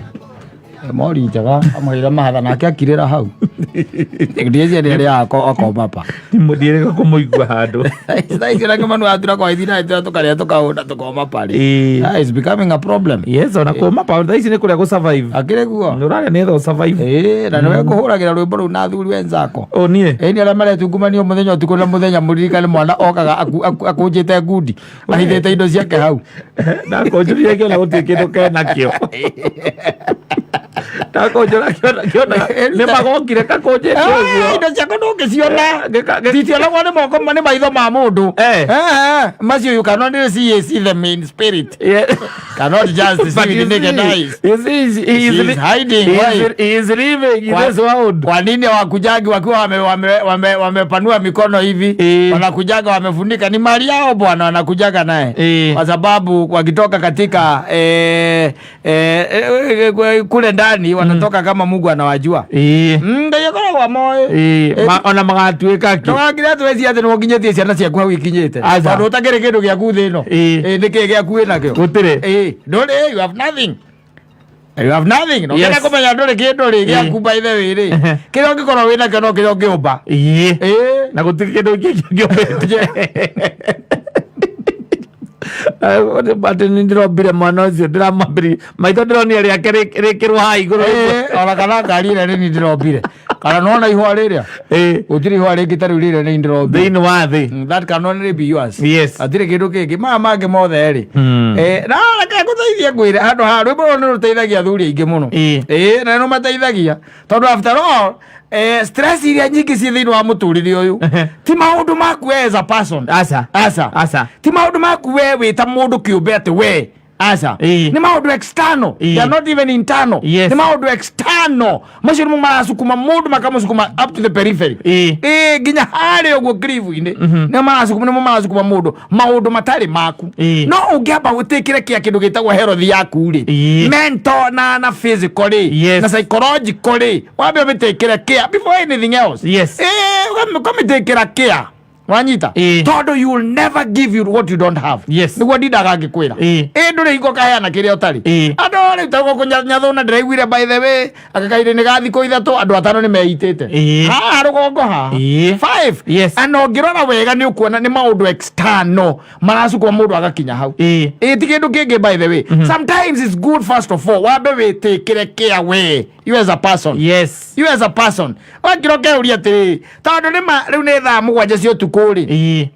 Speaker 1: mori njega amũheire mahatha nake akirĩra hau. Ndiĩciria nĩ arĩa akoma pa.
Speaker 2: Ndiĩrĩga kũmũigua handũ
Speaker 1: Thaa ici na kĩmanu atura kwa ithina ithina tũkarĩa tũkahũna tũkoma parĩ.
Speaker 2: Ĩĩ.
Speaker 1: That is becoming a problem.
Speaker 2: Yes, ona kũma pa thaa ici nĩ kũrĩa gũ survive
Speaker 1: Akĩrĩ guo.
Speaker 2: nĩ ũrarĩa nĩgetha ũ survive
Speaker 1: Ĩĩ na nĩwe kũhũragĩra rwĩmbo rũu na athuri wenzako.
Speaker 2: o niĩ
Speaker 1: Ĩni arĩa maretungumania mũthenya ũtukũ na mũthenya mũririkane mwana okaga akũnjĩte ngundi ahithĩte indo ciake hau.
Speaker 2: Ndakũnjũrire kĩona gũtirĩ kĩndũ kenakĩo ndakũnjũra kĩona kĩona nĩ magokire kakũnjĩte ũguo
Speaker 1: Indo ciaku ndũngĩciona.
Speaker 2: Gĩka-
Speaker 1: Citionagwo nĩ moko nĩ maitho ma mũndũ.
Speaker 2: Eh.
Speaker 1: Macio you cannot see, see them in spirit.
Speaker 2: Yeah.
Speaker 1: Cannot just see
Speaker 2: But
Speaker 1: with
Speaker 2: you
Speaker 1: naked
Speaker 2: see,
Speaker 1: eyes.
Speaker 2: you see, he is
Speaker 1: She is hiding,
Speaker 2: he
Speaker 1: why?
Speaker 2: he is living in
Speaker 1: Kwa-
Speaker 2: this world.
Speaker 1: Kwa nini hawakujagi wakiwa wamepanua wame mikono hivi?
Speaker 2: Eh.
Speaker 1: Wanakujaga wamefunika, ni mali yao bwana, wanakujaga naye
Speaker 2: Eh.
Speaker 1: kwa sababu wakitoka katika kule ndani wanatoka kama Mungu anawajua.
Speaker 2: Ĩĩ.
Speaker 1: Ngai akoragwo amoĩ.
Speaker 2: Ĩĩ. Ona magatuĩka kĩ
Speaker 1: Ndũgakire atĩ weciria atĩ nĩũkinyĩtie ciana ciaku hau ikinyĩte.
Speaker 2: Aca.
Speaker 1: Tondũ ũtakĩrĩ kĩndũ gĩaku thĩ ĩno.
Speaker 2: Ĩĩ.
Speaker 1: Ĩĩ, nĩkĩĩ gĩaku wĩnakĩo?
Speaker 2: Gũtirĩ.
Speaker 1: Ĩĩ, ndũrĩ, you have nothing. You have nothing. Na
Speaker 2: Yes.
Speaker 1: ũngĩenda kũmenya ndũrĩ kĩndũ rĩ gĩaku by the way rĩ.
Speaker 2: Ehe.
Speaker 1: Kĩrĩa ũngĩkorwo wĩnakĩo no kĩrĩa ũngĩũmba.
Speaker 2: Ĩĩ.
Speaker 1: Ĩĩ.
Speaker 2: Na gũtirĩ kĩndũ kĩngĩ ũngĩũmbĩte. Atĩ nĩ ndĩrombire mwana ũcio ndĩramwambĩrĩria maitho ndĩronire rĩake rĩkĩrwo haha igũrũ
Speaker 1: Ĩĩ, ona kana ngari ĩrĩa nĩ niĩ ndĩrombire. Kana nona ihũa rĩrĩa.
Speaker 2: Ĩĩ.
Speaker 1: Gũtirĩ ihũa rĩngĩ ta rĩu rĩrĩa nĩ ndĩrombire.
Speaker 2: Thĩinĩ wa thĩ.
Speaker 1: That can only be yours.
Speaker 2: Yes.
Speaker 1: Hatirĩ kĩndũ kĩngĩ. Maya mangĩ mothe rĩ. Eh, na reke ngũteithie ngwĩre handũ ha rwĩmbo rũrũ nĩ rũteithagia athuri aingĩ mũno.
Speaker 2: Ĩĩ.
Speaker 1: Ĩĩ, na nĩ rũmateithagia. Tondũ after all, stress iria nyingĩ ciĩ thĩinĩ wa mũtũrĩre ũyũ ti maũndũ maku we as a person.
Speaker 2: Aca.
Speaker 1: Aca.
Speaker 2: Aca.
Speaker 1: Ti maũndũ maku we wĩ ta mũndũ kĩũmbe atĩ we aca.
Speaker 2: Ĩĩ.
Speaker 1: Nĩ maũndũ external.
Speaker 2: Ĩĩ.
Speaker 1: They are not even internal.
Speaker 2: Yes.
Speaker 1: Nĩ maũndũ external. Macio nĩmo maracukuma mũndũ makamũcukuma up to the periphery.
Speaker 2: Ĩĩ.
Speaker 1: Ĩĩ, nginya harĩa ũguo grief-inĩ nĩmo maracukuma nĩmo maracukuma mũndũ maũndũ matarĩ maku.
Speaker 2: Ĩĩ.
Speaker 1: No ũngĩamba gũtĩkĩre kĩa kĩndũ gĩtagwo health yaku rĩ.
Speaker 2: Ĩĩ.
Speaker 1: Mental na physical rĩ.
Speaker 2: Yes.
Speaker 1: Na psychological rĩ. Wambe ũmĩtĩkĩre care before anything else.
Speaker 2: Yes.
Speaker 1: Ĩĩ, ũkamĩtĩkĩra care. Wanyita?
Speaker 2: Ĩĩ.
Speaker 1: Tondũ you will never give you what you don't have.
Speaker 2: Yes.
Speaker 1: Nĩguo ndindaga ngĩkwĩra.
Speaker 2: Ĩĩ.
Speaker 1: Ĩĩ ndũrĩ hingo ũkaheana kĩrĩa ũtarĩ.
Speaker 2: Ĩĩ.
Speaker 1: Andũ rĩu ta gũkũ Nyathũna ndĩraiguire by the way anga kahinda-inĩ ga thikũ ithatũ andũ atano nĩ meitĩte.
Speaker 2: Ĩĩ.
Speaker 1: Haha rũgongo haha.
Speaker 2: Ĩĩ.
Speaker 1: Five.
Speaker 2: Yes.
Speaker 1: Na ũngĩrora wega nĩ ũkuona nĩ maũndũ external maracukuma mũndũ agakinya hau.
Speaker 2: Ĩĩ.
Speaker 1: Ĩĩ ti kĩndũ kĩngĩ by the way. Sometimes it's good first of all wambe wĩtĩkĩre care we you as a person.
Speaker 2: Yes.
Speaker 1: You as a person. Wakĩra ũkeuria atĩrĩrĩ tondũ nĩ ma rĩu nĩ thaa mũgwanja cia ũtukũ rĩ.
Speaker 2: Ĩĩ.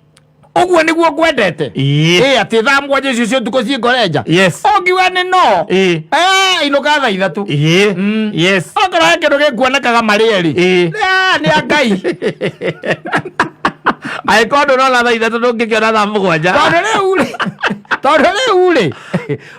Speaker 1: Ũguo nĩguo ngwendete.
Speaker 2: Ĩĩ.
Speaker 1: Ĩĩ atĩ thaa mũgwanja icio cia ũtukũ ciĩ
Speaker 2: Yes.
Speaker 1: Ũngiuga nĩ no.
Speaker 2: Ĩĩ.
Speaker 1: Eh, inũka thaa ithatũ.
Speaker 2: Ĩĩ. Yes.
Speaker 1: Okorwo he kĩndũ gĩkuonekaga marĩe rĩ.
Speaker 2: Ĩĩ.
Speaker 1: Nĩ a Ngai.
Speaker 2: Angĩkorwo ndũrona thaa ithatũ ndũngĩkĩona thaa mũgwanja.
Speaker 1: Tondũ rĩu rĩ. Tondũ rĩu rĩ.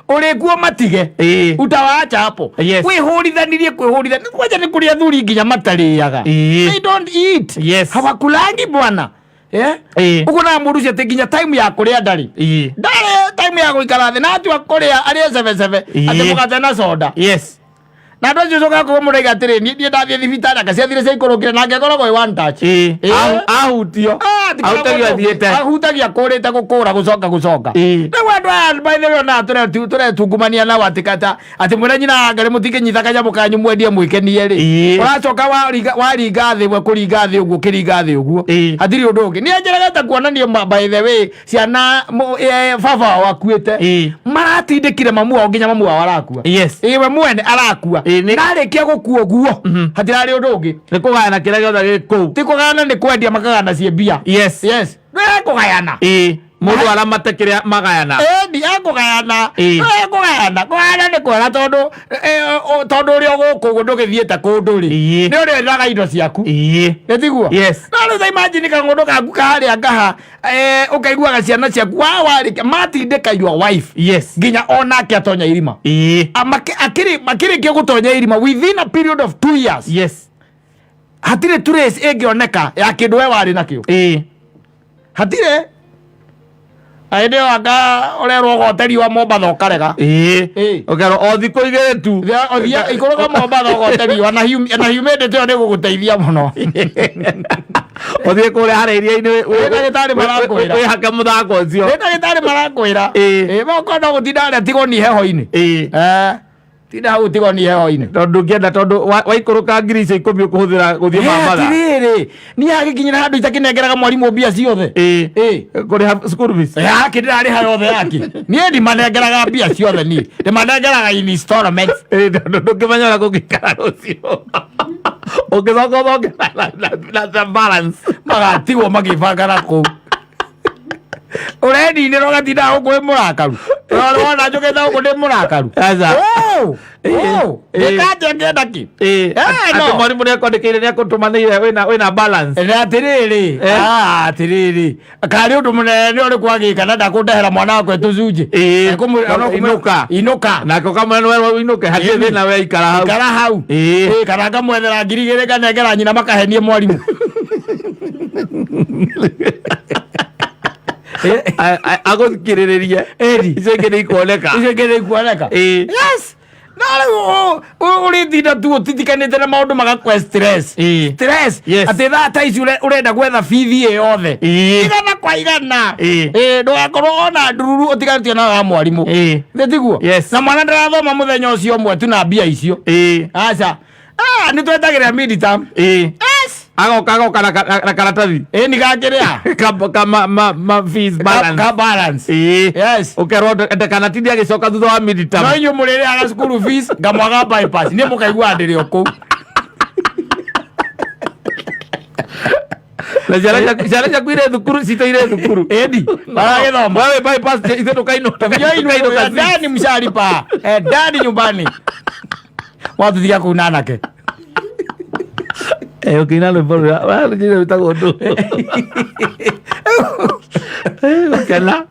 Speaker 1: Ũrĩkuo matige.
Speaker 2: Ĩĩ.
Speaker 1: Utawaacha hapo.
Speaker 2: Yes.
Speaker 1: Kwĩhũrithanirie kwĩhũrithania. Kwanja nĩ kũrĩ athuri nginya matarĩaga.
Speaker 2: Ĩĩ.
Speaker 1: They don't eat.
Speaker 2: Yes.
Speaker 1: Hawakulangi bwana. Eh?
Speaker 2: Ĩĩ.
Speaker 1: Ũguo na mũndũ ũcio atĩ nginya time ya kũrĩa ndarĩ.
Speaker 2: Ĩĩ.
Speaker 1: Ndarĩ time ya gũikara thĩ na atua kũrĩa arĩe cebecebe
Speaker 2: Ĩĩ.
Speaker 1: atĩ mũgate na soda.
Speaker 2: Yes.
Speaker 1: Na andũ acio cokaga kũgwo mũraiga atĩrĩ niĩ niĩ ndathiĩ thibitarĩ anga ciathire ciaikũrũkire nake akoragwo ĩ one touch.
Speaker 2: Ĩĩ.
Speaker 1: Ĩĩ.
Speaker 2: Ahutio.
Speaker 1: Ah, ti
Speaker 2: Ahutagio athiĩte.
Speaker 1: ahutagia kũrĩte gũkũra gũcoka gũcoka.
Speaker 2: Ĩĩ.
Speaker 1: Rĩu andũ aya by the way ona tũretungumania nao atĩ kata atĩ mwĩra nyina anga rĩ mũtingĩnyita kanyamũ kanyu mwendie mwĩkenie rĩ.
Speaker 2: Ĩĩ.
Speaker 1: Ũracoka waringa thĩ we kũringa thĩ ũguo ũkĩringa thĩ ũguo.
Speaker 2: Ĩĩ.
Speaker 1: Hatirĩ ũndũ ũngĩ. Niĩ njeregete kuonania by the way ciana baba wao akuĩte.
Speaker 2: Ĩĩ.
Speaker 1: Maratindĩkire mamu wao nginya mamu wao arakua.
Speaker 2: Yes.
Speaker 1: Ĩĩ we mwene arakua.
Speaker 2: Ĩĩ,
Speaker 1: Na arĩkia gũkua ũguo hatirarĩ ũndũ ũngĩ.
Speaker 2: Nĩ kũgayana kĩrĩa gĩothe gĩ kũu.
Speaker 1: Ti kũgayana nĩ kwendia makagayana ciĩ mbia.
Speaker 2: Yes.
Speaker 1: Yes. Nĩ kũgayana.
Speaker 2: Ĩĩ. Mũndũ aramate kĩrĩa magayana.
Speaker 1: Ĩni ekũgayana.
Speaker 2: Ĩĩ.
Speaker 1: Ekũgayana. Kũgayana nĩ kwega tondũ tondũ ũrĩa gũkũ ũguo ndũgĩthiĩte kũndũ rĩ.
Speaker 2: Ĩĩ.
Speaker 1: Nĩ ũrĩendaga indo ciaku.
Speaker 2: Ĩĩ.
Speaker 1: Nĩ tiguo?
Speaker 2: Yes.
Speaker 1: No rĩu ta imagine kang'ũndũ gaku karĩa ngaha ũkaiguaga ciana ciaku wa warĩkia matindĩka your wife.
Speaker 2: Yes.
Speaker 1: Nginya onake atonya irima.
Speaker 2: Ĩĩ.
Speaker 1: Akĩrĩkia gũtonya irima within a period of 2 years.
Speaker 2: Yes.
Speaker 1: Hatirĩ trace ĩngĩoneka ya kĩndũ we warĩ nakĩo.
Speaker 2: Ĩĩ.
Speaker 1: Hatirĩ. Hĩndĩ ĩyo anga ũrerwo ũgote riũa Mombatha ũkarega.
Speaker 2: Ĩĩ.
Speaker 1: Ĩĩ.
Speaker 2: Ũkerwo o thikũ igĩrĩ tu.
Speaker 1: Ũthiĩ ikũrũka Mombatha ũgote riũa na humidity ĩyo nĩ ĩgũgũteithia mũno.
Speaker 2: Ũthiĩ kũrĩa harĩa iria-inĩ
Speaker 1: Nĩ ndagĩtarĩ marakwĩra.
Speaker 2: wĩhake mũthako ũcio.
Speaker 1: Nĩ ndagĩtarĩ marakwĩra.
Speaker 2: Ĩĩ.
Speaker 1: Ĩĩ mokorwo no gũtinda harĩa tigwo ni heho-inĩ.
Speaker 2: Ĩĩ.
Speaker 1: Eh. Tinda hau tigwo ni heho-inĩ.
Speaker 2: Tondũ ndũngĩenda tondũ waikũrũka ngiri icio ikũmi ũkũhũthĩra gũthiĩ Mombatha.
Speaker 1: Atĩrĩrĩ, niĩ hagĩkinyĩra handũ itakĩnengeraga mwarimũ mbia ciothe.
Speaker 2: Ĩĩ.
Speaker 1: Ĩĩ.
Speaker 2: Kũrĩha school fees.
Speaker 1: Yake ndĩrarĩha yothe yake. Niĩ ndimanengeraga mbia ciothe niĩ. Ndĩmanengeraga in installments.
Speaker 2: Ĩĩ, tondũ ndũngĩmenya ũrĩa kũngĩikara rũciũ. Ũngĩcoka ũthonge na balance.
Speaker 1: Magatigwo magĩbanga na kũu. Ũreninĩra ũgatinda gũkũ wĩ mũrakaru. Wona njũkĩte gũkũ ndĩ mũrakaru.
Speaker 2: Aca.
Speaker 1: Oh!
Speaker 2: Ĩĩ.
Speaker 1: Oh!
Speaker 2: Ĩĩ.
Speaker 1: Ndĩkanja ngĩenda kĩ?
Speaker 2: Ĩĩ.
Speaker 1: Eh, no.
Speaker 2: Atĩ mwarimũ nĩakwandĩkĩire nĩakũtũmanĩire wĩna balance.
Speaker 1: Nĩ atĩrĩrĩ,
Speaker 2: Eh.
Speaker 1: atĩrĩrĩ, karĩ ũndũ mũnene ũrĩkũ agĩka na ndakũndehera mwana wakwa tũcunjĩ.
Speaker 2: Ĩĩ. Inũka.
Speaker 1: Inũka.
Speaker 2: Nake ũkamwĩra nĩwe ũinũke hatirĩ
Speaker 1: Ĩĩ.
Speaker 2: thĩna we ikara hau.
Speaker 1: Ikara hau.
Speaker 2: Ĩĩ.
Speaker 1: Ĩĩ, kana ngamwethera ngiri igĩrĩ nganengera nyina makahenie mwarimũ.
Speaker 2: Agũthikĩrĩrĩrie.
Speaker 1: Ĩni.
Speaker 2: Icio ingĩ nĩ ikuoneka.
Speaker 1: Icio ingĩ nĩ ikuoneka.
Speaker 2: Ĩĩ.
Speaker 1: Yes. No rĩu ũrĩtinda tu ũtitikanĩte na maũndũ magakũhe stress.
Speaker 2: Ĩĩ.
Speaker 1: Stress.
Speaker 2: Yes.
Speaker 1: Atĩ thaa ta ici ũrenda gwetha bithi ĩ yothe.
Speaker 2: Ĩĩ.
Speaker 1: Igana kwa igana.
Speaker 2: Ĩĩ.
Speaker 1: Ĩĩ, ndũgakorwo ona ndururu ũtiganĩtio na wa mwarimũ.
Speaker 2: Ĩĩ.
Speaker 1: Nĩ tiguo?
Speaker 2: Yes.
Speaker 1: Na mwana ndarathoma mũthenya ũcio ũmwe tu na mbia icio.
Speaker 2: Ĩĩ.
Speaker 1: Aca. Ah, nĩ twetagĩrĩra midterm.
Speaker 2: Ĩĩ.
Speaker 1: Yes.
Speaker 2: Agoka agoka na karatathi.
Speaker 1: Ĩĩ nĩ gakĩrĩa.
Speaker 2: Ka ma fees balance.
Speaker 1: Ka balance.
Speaker 2: Ĩĩ.
Speaker 1: Yes.
Speaker 2: Ũkerwo ndakanatinde agĩcoka thutha wa midterm.
Speaker 1: No inyuĩ mũrĩrĩaga school fees ngamwaga bypass. Niĩ mũkaigua ndĩrĩ o kũu.
Speaker 2: Na ciana ciaku irĩ thukuru, citũ irĩ thukuru.
Speaker 1: Ĩni, maragĩthoma.
Speaker 2: Wewe bypass ithuĩ tũkainũka. Tũkainũka.
Speaker 1: Ndani mshalipa. Eh, ndani nyumbani. Watuthiga kũu na anake.
Speaker 2: Eh, ũkĩina rwĩmbo rũrĩa rũrĩa rwĩtagwo ndũ. Eh, gũkena.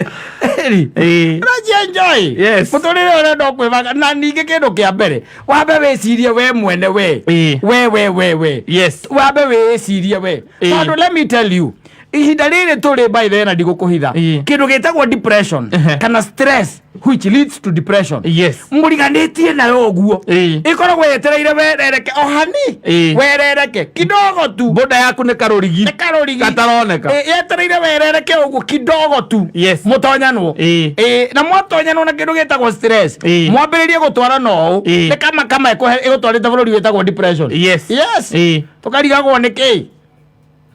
Speaker 2: Ĩĩ.
Speaker 1: Ũracienjoy.
Speaker 2: Yes.
Speaker 1: Mũtũrĩre ũrenda kwĩbanga na ningĩ kĩndũ kĩa mbere wambe wĩcirie we mwene we.
Speaker 2: Ĩĩ.
Speaker 1: We we we we.
Speaker 2: Yes.
Speaker 1: Wambe wĩcirie we.
Speaker 2: Ĩĩ.
Speaker 1: Tondũ let me tell you ihinda rĩrĩ tũrĩ by the way na ndigũkũhitha
Speaker 2: Ĩĩ.
Speaker 1: kĩndũ gĩtagwo depression
Speaker 2: Ehe.
Speaker 1: kana stress which leads to depression
Speaker 2: Yes.
Speaker 1: mũriganĩtie nayo ũguo
Speaker 2: Ĩĩ.
Speaker 1: ĩkoragwo yetereire werereke o hani
Speaker 2: Ĩĩ.
Speaker 1: werereke kidogo tu
Speaker 2: Mbũnda yaku nĩ karũrigi.
Speaker 1: Nĩ karũrigi
Speaker 2: Gataroneka.
Speaker 1: Ĩ, yetereire werereke ũguo kidogo tu
Speaker 2: Yes.
Speaker 1: mũtonyanwo
Speaker 2: Ĩĩ.
Speaker 1: Ĩ, na mwatonyanwo na kĩndũ gĩtagwo stress
Speaker 2: Ĩĩ.
Speaker 1: mwambĩrĩrie gũtwarana ũũ
Speaker 2: Ĩĩ.
Speaker 1: nĩ kama kama ĩgũtwarĩte bũrũri wĩtagwo depression
Speaker 2: Yes.
Speaker 1: yes
Speaker 2: Ĩĩ.
Speaker 1: tũkarigagwo nĩ kĩĩ?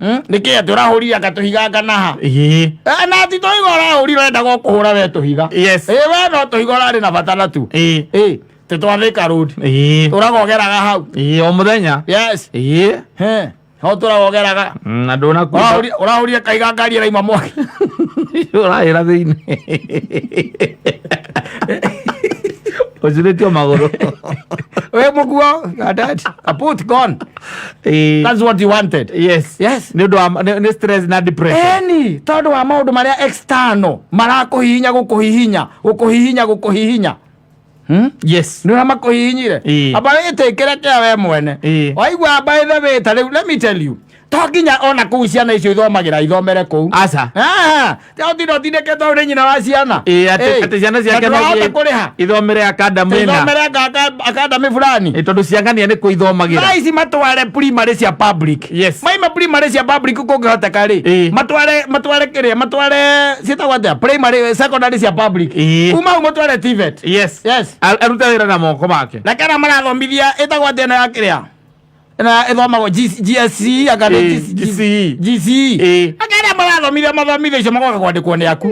Speaker 1: Nĩ kĩĩ atĩ ũrahũrire anga tũhiga nganaha?
Speaker 2: Ĩĩ.
Speaker 1: Eh, na ti tũhiga ũrahũrire ũrenda gũkũhũra we tũhiga.
Speaker 2: Yes.
Speaker 1: Ĩ we no tũhiga ũrarĩ na bata natuo.
Speaker 2: Ĩĩ.
Speaker 1: Ĩ tĩ twa Thika Road.
Speaker 2: Ĩĩ.
Speaker 1: Tũragogeraga hau.
Speaker 2: Ĩĩ, o mũthenya.
Speaker 1: Yes.
Speaker 2: Ĩĩ.
Speaker 1: He. Ho tũragogeraga.
Speaker 2: Na ndũnakuwa.
Speaker 1: Ũrahũrire kaiga ngari ĩraima mwaki.
Speaker 2: Ũrahĩra thĩinĩ. Ũcurĩtio magũrũ.
Speaker 1: We mũkuo, you are dead. Kaput gone.
Speaker 2: Ĩĩ.
Speaker 1: That's what you wanted.
Speaker 2: Yes.
Speaker 1: Yes.
Speaker 2: Nĩ ũndũ wa nĩ stress na depression.
Speaker 1: Eni, tondũ wa maũndũ marĩa external marakũhihinya gũkũhihinya gũkũhihinya gũkũhihinya.
Speaker 2: Yes.
Speaker 1: Nĩ ũrĩa makũhihinyire.
Speaker 2: Ĩĩ.
Speaker 1: Amba wĩtĩkĩre kĩa we mwene.
Speaker 2: Ĩĩ.
Speaker 1: Waigua by the way ta rĩu let me tell you. To nginya ona kũu ciana icio ithomagĩra ithomere kũu.
Speaker 2: Aca.
Speaker 1: Ah, ũtinda ũtindĩkĩtwo nĩ nyina wa ciana.
Speaker 2: Ĩĩ, atĩ
Speaker 1: Ĩĩ.
Speaker 2: atĩ ciana ciake
Speaker 1: Na
Speaker 2: no
Speaker 1: ndũrahota
Speaker 2: nginya
Speaker 1: kũrĩha.
Speaker 2: ithomere academy na.
Speaker 1: Ithomere academy fulani.
Speaker 2: Ĩĩ, tondũ ciang'ania nĩ kũithomagĩra.
Speaker 1: Thaa ici matware primary cia public.
Speaker 2: Yes.
Speaker 1: Maima primary cia public kũngĩhoteka rĩ.
Speaker 2: Ĩĩ.
Speaker 1: Matware matware kĩrĩa matware ciĩtagwo atĩa primary secondary cia public.
Speaker 2: Ĩĩ.
Speaker 1: Kuma hau matware TVET.
Speaker 2: Yes.
Speaker 1: Yes.
Speaker 2: Arute wĩra na moko make.
Speaker 1: Na kera marathomithia ĩtagwo atĩa ĩno ya kĩrĩa? Ĩno ĩthomagwo GSC anga nĩ
Speaker 2: Ĩĩ, GCE.
Speaker 1: GCE.
Speaker 2: Ĩĩ.
Speaker 1: Anga arĩa marathomithia mathomithia icio magoka kwandĩkwo nĩ aku.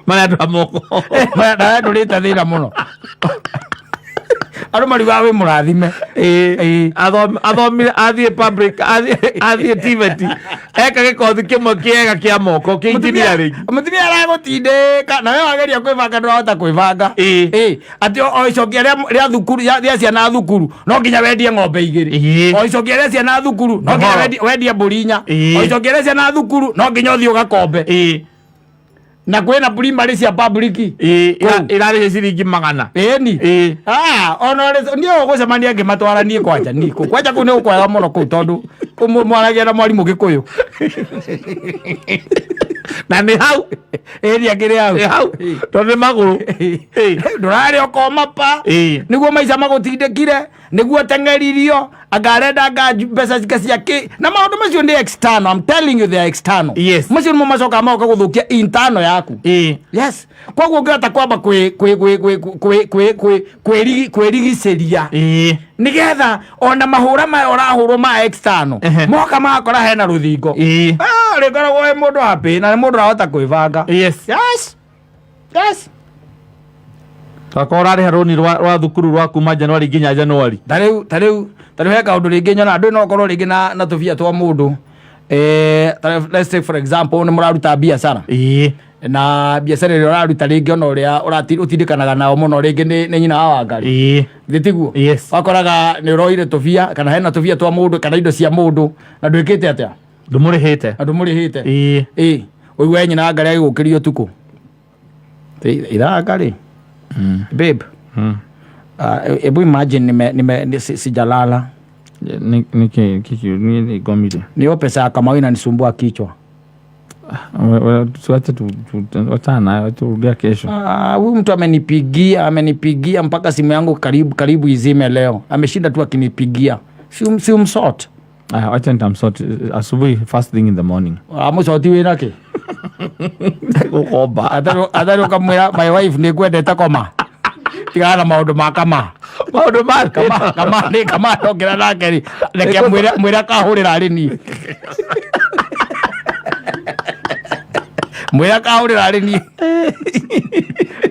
Speaker 2: Marĩa andũ a moko.
Speaker 1: Nawe ndũrĩte thĩna mũno. Andũ mariugaga wĩ mũrathime.
Speaker 2: Ĩĩ. Athomire athiĩ public athiĩ TVET eka gĩkothi kĩmwe kĩega kĩa moko kĩa engineering.
Speaker 1: Mũtumia aragũtindĩka na we wageria kwĩbanga ndũrahota kwĩbanga.
Speaker 2: Ĩĩ.
Speaker 1: Ĩĩ. Atĩ o icokia rĩa thukuru rĩa ciana thukuru no nginya wendie ng'ombe igĩrĩ.
Speaker 2: Ĩĩ.
Speaker 1: O icokia rĩa ciana thukuru no nginya
Speaker 2: Ũhoro.
Speaker 1: wendie mbũri inya.
Speaker 2: Ĩĩ.
Speaker 1: O icokia rĩa ciana thukuru no nginya ũthiĩ ũgakombe.
Speaker 2: Ĩĩ.
Speaker 1: Na kwĩna primary cia public.
Speaker 2: Ĩĩ,
Speaker 1: Kũu.
Speaker 2: ĩrarĩhe ciringi 100.
Speaker 1: Ĩni.
Speaker 2: Ĩĩ.
Speaker 1: Ah, ona ũrĩ niĩ ũgũcemania ngĩmatwara niĩ kwanja niĩ kũu. Kwanja kũu nĩ gũkwega mũno kũu tondũ kũu mwaragia na mwarimũ Gĩkũyũ.
Speaker 2: Na nĩ hau.
Speaker 1: Ĩni akĩrĩ hau.
Speaker 2: Nĩ hau. Tondũ nĩ magũrũ. Ĩĩ.
Speaker 1: Ndũrarĩ ũkoma pa.
Speaker 2: Ĩĩ.
Speaker 1: Nĩguo maica magũtindĩkire, nĩguo teng'eririo, anga arenda anga mbeca cia kĩ. Na maũndũ macio nĩ external, I'm telling you they are external.
Speaker 2: Yes.
Speaker 1: Macio nĩmo macokaga magoka gũthũkia internal yaku.
Speaker 2: Ĩĩ.
Speaker 1: Yes. Koguo ũngĩhota kwamba kwĩrigicĩria
Speaker 2: Ĩĩ.
Speaker 1: nigetha ona mahũra maya ũrahũrwo ma external
Speaker 2: Ehe.
Speaker 1: moka magakora hena rũthingo.
Speaker 2: Ĩĩ.
Speaker 1: Ah, rĩkoragwo wĩ mũndũ happy na nĩ mũndũ ũrahota kwĩbanga.
Speaker 2: Yes.
Speaker 1: Yes. Yes.
Speaker 2: Twakorwo ũrarĩha rũni rwa thukuru rwa kuma January nginya January.
Speaker 1: Ta rĩu he kaũndũ rĩngĩ nyona ndũĩ no ũkorwo rĩngĩ na tũbia twa mũndũ. Let's take for example nĩ mũraruta biacara.
Speaker 2: Ĩĩ.
Speaker 1: Na biacara ĩrĩa ũraruta rĩngĩ ona ũrĩa ũtindĩkanaga nao mũno rĩngĩ nĩ nyina wa Wangari.
Speaker 2: Ĩĩ.
Speaker 1: Githĩ tiguo?
Speaker 2: Yes.
Speaker 1: Wakoraga nĩ ũroire tũbia kana hena tũbia twa mũndũ kana indo cia mũndũ na ndwĩkĩte atĩa?
Speaker 2: Ndũmũrĩhĩte.
Speaker 1: Na ndũmũrĩhĩte.
Speaker 2: Ĩĩ.
Speaker 1: Ĩĩ. Ũigue nyina wa Wangari agĩgũkĩria ũtukũ. Ithaa Wangari. Babe. Hebu imagine sijalala.
Speaker 2: Nĩkĩ niĩ nĩ ngomire.
Speaker 1: Niyo pesa ya Kamau inanisumbua kichwa.
Speaker 2: Tuache wachana nayo turudia kesho.
Speaker 1: Huyu mtu amenipigia mpaka simu yangu karibu izime leo. Ameshinda tu akinipigia. Si umsort.
Speaker 2: Wacha nitamsort asubuhi first thing in the morning.
Speaker 1: Amusoti wĩ nake?
Speaker 2: Gũkomba.
Speaker 1: Atarĩ ũkamwĩra my wife nĩ ngwendete koma. Tigana na maũndũ ma kama.
Speaker 2: Maũndũ ma
Speaker 1: Kama kama nĩ kama ndokĩra nake rĩ. Reke mwĩre akahũrĩra arĩ niĩ. Mwĩre akahũrĩra arĩ niĩ.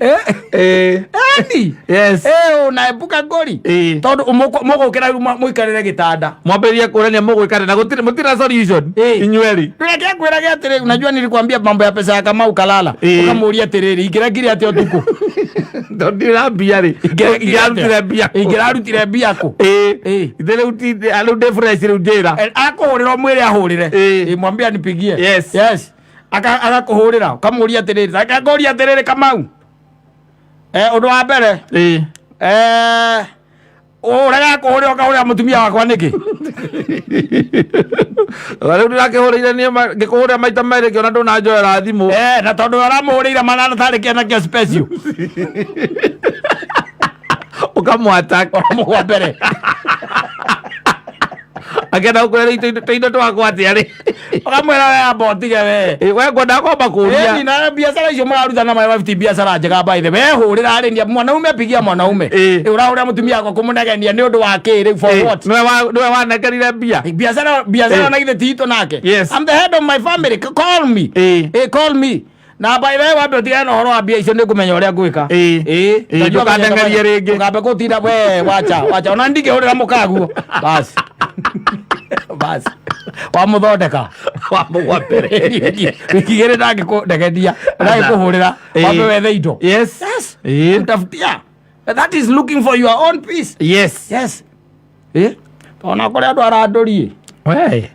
Speaker 2: Eh.
Speaker 1: Eni.
Speaker 2: Yes.
Speaker 1: Eh, unaepuka ngori.
Speaker 2: Eh.
Speaker 1: Tondu mũgũkĩra rĩu mũikarĩre gĩtanda.
Speaker 2: Mwambĩrĩrie kũrania mũgwĩkana na gũtirĩ mũtirĩ na solution.
Speaker 1: Eh.
Speaker 2: Inyuerĩ.
Speaker 1: Reke ngwĩrage atĩrĩrĩ, unajua nilikwambia mambo ya pesa ya Kamau kalala.
Speaker 2: Eh.
Speaker 1: Ũkamũria atĩrĩrĩ, ingĩrekire atĩa ũtukũ?
Speaker 2: Tondũ ndirĩ na mbia rĩ. Ingĩrarutire mbia kũ?
Speaker 1: Ingĩrarutire mbia kũ?
Speaker 2: Eh.
Speaker 1: Eh.
Speaker 2: Ithe rĩu rĩu ndĩ fresh rĩu njĩra.
Speaker 1: Eh, akũhũrĩra ũmwĩre ahũrĩre.
Speaker 2: Eh.
Speaker 1: Eh, mwambie anipigie.
Speaker 2: Yes.
Speaker 1: Yes. Agakũhũrĩra, ũkamũria atĩrĩrĩ, reke ngũrie atĩrĩrĩ Kamau. Eh, ũndũ wa mbere,
Speaker 2: Eh.
Speaker 1: eh, ũrega kũhũrĩra ũkahũrĩra mũtumia wakwa nĩkĩ?
Speaker 2: Rĩu ndĩrakĩhũrĩire niĩ ngĩkũhũrĩra maita merĩ ngĩona ndũnanjoera thimũ.
Speaker 1: Eh, na tondũ ũramũhũrĩire manana tarĩ kĩana kĩa special.
Speaker 2: Ũkamwataka.
Speaker 1: Ũramũgwa mbere.
Speaker 2: Akĩenda gũkwĩra rĩu tũindo twakwa atĩa rĩ.
Speaker 1: Ũkamwĩra we amba ũtige we.
Speaker 2: Eh, we ngwendaga kwamba
Speaker 1: Ĩni
Speaker 2: kũria.
Speaker 1: na biacara icio mũraruta na maĩ ti biacara njega by the way. Hũrĩra rĩ ni mwanaume pigia mwanaume.
Speaker 2: Ĩ.
Speaker 1: Ũrahũrĩra mũtumia wakwa kũmũnegenia nĩ ũndũ wa kĩ rĩu for
Speaker 2: Eh,
Speaker 1: what?
Speaker 2: nĩwe wanengerire mbia.
Speaker 1: Biacara biacara
Speaker 2: Ĩ.
Speaker 1: na githĩ ti itũ nake.
Speaker 2: Yes.
Speaker 1: I'm the head of my family. Call me.
Speaker 2: Ĩ.
Speaker 1: Eh, call me. Na by the way wambe ũtigane na ũhoro wa mbia icio nĩ ngũmenya ũrĩa ngwĩka.
Speaker 2: Ĩ.
Speaker 1: Ĩ.
Speaker 2: Ĩ,
Speaker 1: Ndajua
Speaker 2: ndũkandengerie rĩngĩ.
Speaker 1: Ndũkambe gũtinda we wacha wacha ona ndingĩhũrĩra mũkaguo. Basi. Basi. Wamũthondeka.
Speaker 2: Wamũgwa mbere.
Speaker 1: Wiki igĩrĩ ndangĩkũndegenia ndangĩkũhũrĩra
Speaker 2: Ĩ.
Speaker 1: wambe wethe indo.
Speaker 2: Yes.
Speaker 1: Yes.
Speaker 2: Ĩ.
Speaker 1: Mtafutia. That is looking for your own peace.
Speaker 2: Yes.
Speaker 1: Yes. Eh? Ona kũrĩ andũ arandũrie.
Speaker 2: We.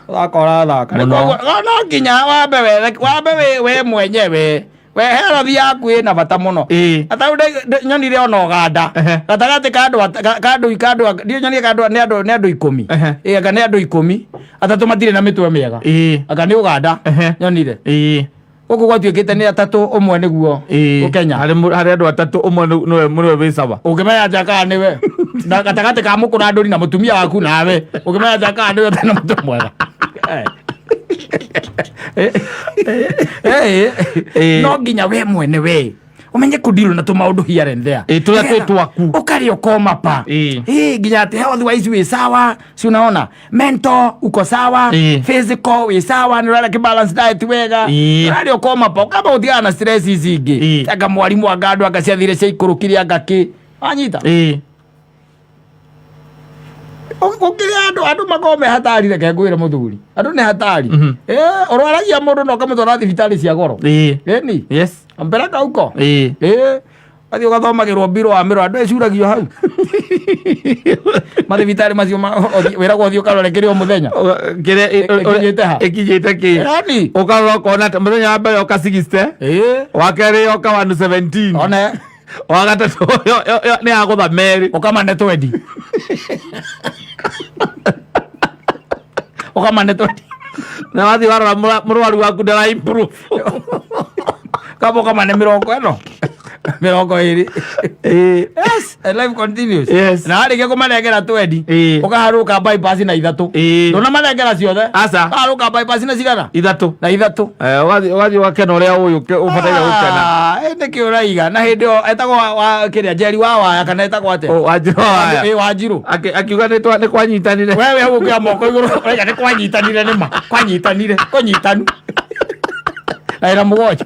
Speaker 1: Thaka ũrathaka.
Speaker 2: Mũno.
Speaker 1: Koguo, no nginya wambe wethe wambe we mwenyewe we health yaku ĩna bata mũno.
Speaker 2: Ĩ.
Speaker 1: Ata rĩu nyonire ona Ũganda
Speaker 2: Ehe.
Speaker 1: gatagatĩ ka andũ ka andũ ka andũ ndiũ nyonire ka andũ nĩ andũ 10.
Speaker 2: Ehe.
Speaker 1: Ĩ anga nĩ andũ 10 atatũ matirĩ na mĩtwe mĩega.
Speaker 2: Ĩ.
Speaker 1: Anga nĩ Ũganda
Speaker 2: Ehe.
Speaker 1: nyonire.
Speaker 2: Ĩ.
Speaker 1: Gũkũ gwatuĩkĩte nĩ atatũ ũmwe nĩguo
Speaker 2: Ĩ.
Speaker 1: Ũkenya.
Speaker 2: Harĩ harĩ andũ atatũ ũmwe nĩwe wĩ sawa.
Speaker 1: Ũngĩmenya atĩa kana nĩwe na gatagatĩ ka mũkũrandũri na mũtumia waku nawe ũngĩmenya atĩa kana nĩwe ũtarĩ na mũtwe mwega. Eh. Eh.
Speaker 2: Eh.
Speaker 1: No nginya we mwene we ũmenye kũdeal na tũmaũndũ here and there.
Speaker 2: Ĩ, tũrĩa twĩ twaku.
Speaker 1: Ũkarĩa ũkoma pa.
Speaker 2: Ĩ.
Speaker 1: Ĩ, nginya atĩ health wise wĩ sawa si unaona mental uko sawa
Speaker 2: Ĩ.
Speaker 1: physical wĩ sawa nĩ ũrarĩa kĩ balance diet wega
Speaker 2: Ĩ.
Speaker 1: ũrarĩa ũkoma pa ũkamba gũtigana na stress ici ingĩ
Speaker 2: Ĩ.
Speaker 1: anga mwarimũ anga andũ anga ciathire ciaikũrũkire anga kĩ wanyita
Speaker 2: Ĩ.
Speaker 1: Gũkĩrĩ andũ andũ makoragwo me hatari reke ngwĩre mũthuri andũ nĩ hatari.
Speaker 2: Mhm.
Speaker 1: Eh, ũrwaragia mũndũ na ũkamũtwara thibitarĩ cia goro.
Speaker 2: Ĩ.
Speaker 1: Ĩni
Speaker 2: Yes.
Speaker 1: ampeleka huko.
Speaker 2: Ĩ.
Speaker 1: Ĩ, athiĩ ũgathomagĩrwo mbirũ wa mĩro andũ ecuragio hau mathibitarĩ macio wĩragwo ũthiĩ ũkarore kĩrĩ o mũthenya.
Speaker 2: Kĩrĩa
Speaker 1: Ĩkinyĩte ha?
Speaker 2: Ĩkinyĩte kĩ?
Speaker 1: Yani.
Speaker 2: Ũkarora ũkona atĩ mũthenya wa mbere yoka 60.
Speaker 1: Ĩ.
Speaker 2: Wa kerĩ yoka 117.
Speaker 1: One.
Speaker 2: Wa gatatũ nĩ yagũtha merĩ.
Speaker 1: Ũkamane twendi. Ũkamane twendi.
Speaker 2: Na wathiĩ warora mũrwaru waku ndara improve.
Speaker 1: Kaba ũkamane mĩrongo ĩno mĩrongo ĩrĩ.
Speaker 2: Ĩ.
Speaker 1: Yes, and life continues.
Speaker 2: Yes.
Speaker 1: Na warĩkia kũmanengera twendi
Speaker 2: Ĩ.
Speaker 1: ũkaharũka bypass na ithatũ.
Speaker 2: Ĩ.
Speaker 1: Ndũnamanengera ciothe.
Speaker 2: Aca.
Speaker 1: Ũkaharũka bypass na cigana?
Speaker 2: Ithatũ.
Speaker 1: Na ithatũ.
Speaker 2: Eh, ũgathiĩ ũgakena ũrĩa ũyũ ũbataire gũkena.
Speaker 1: Ah, ĩ nĩkĩ ũraiga na hĩndĩ ĩyo etagwo wa kĩrĩa Njeri wa waya kana etagwo atĩa?
Speaker 2: Oh, Wanjirũ wa waya.
Speaker 1: Ĩ, Wanjirũ.
Speaker 2: Akiuga nĩ kwanyitanire.
Speaker 1: Wewe hau ũkĩoya moko igũrũ ũraiga nĩ kwanyitanire nĩma kwanyitanire kũnyitanu na ĩra mũgwanja.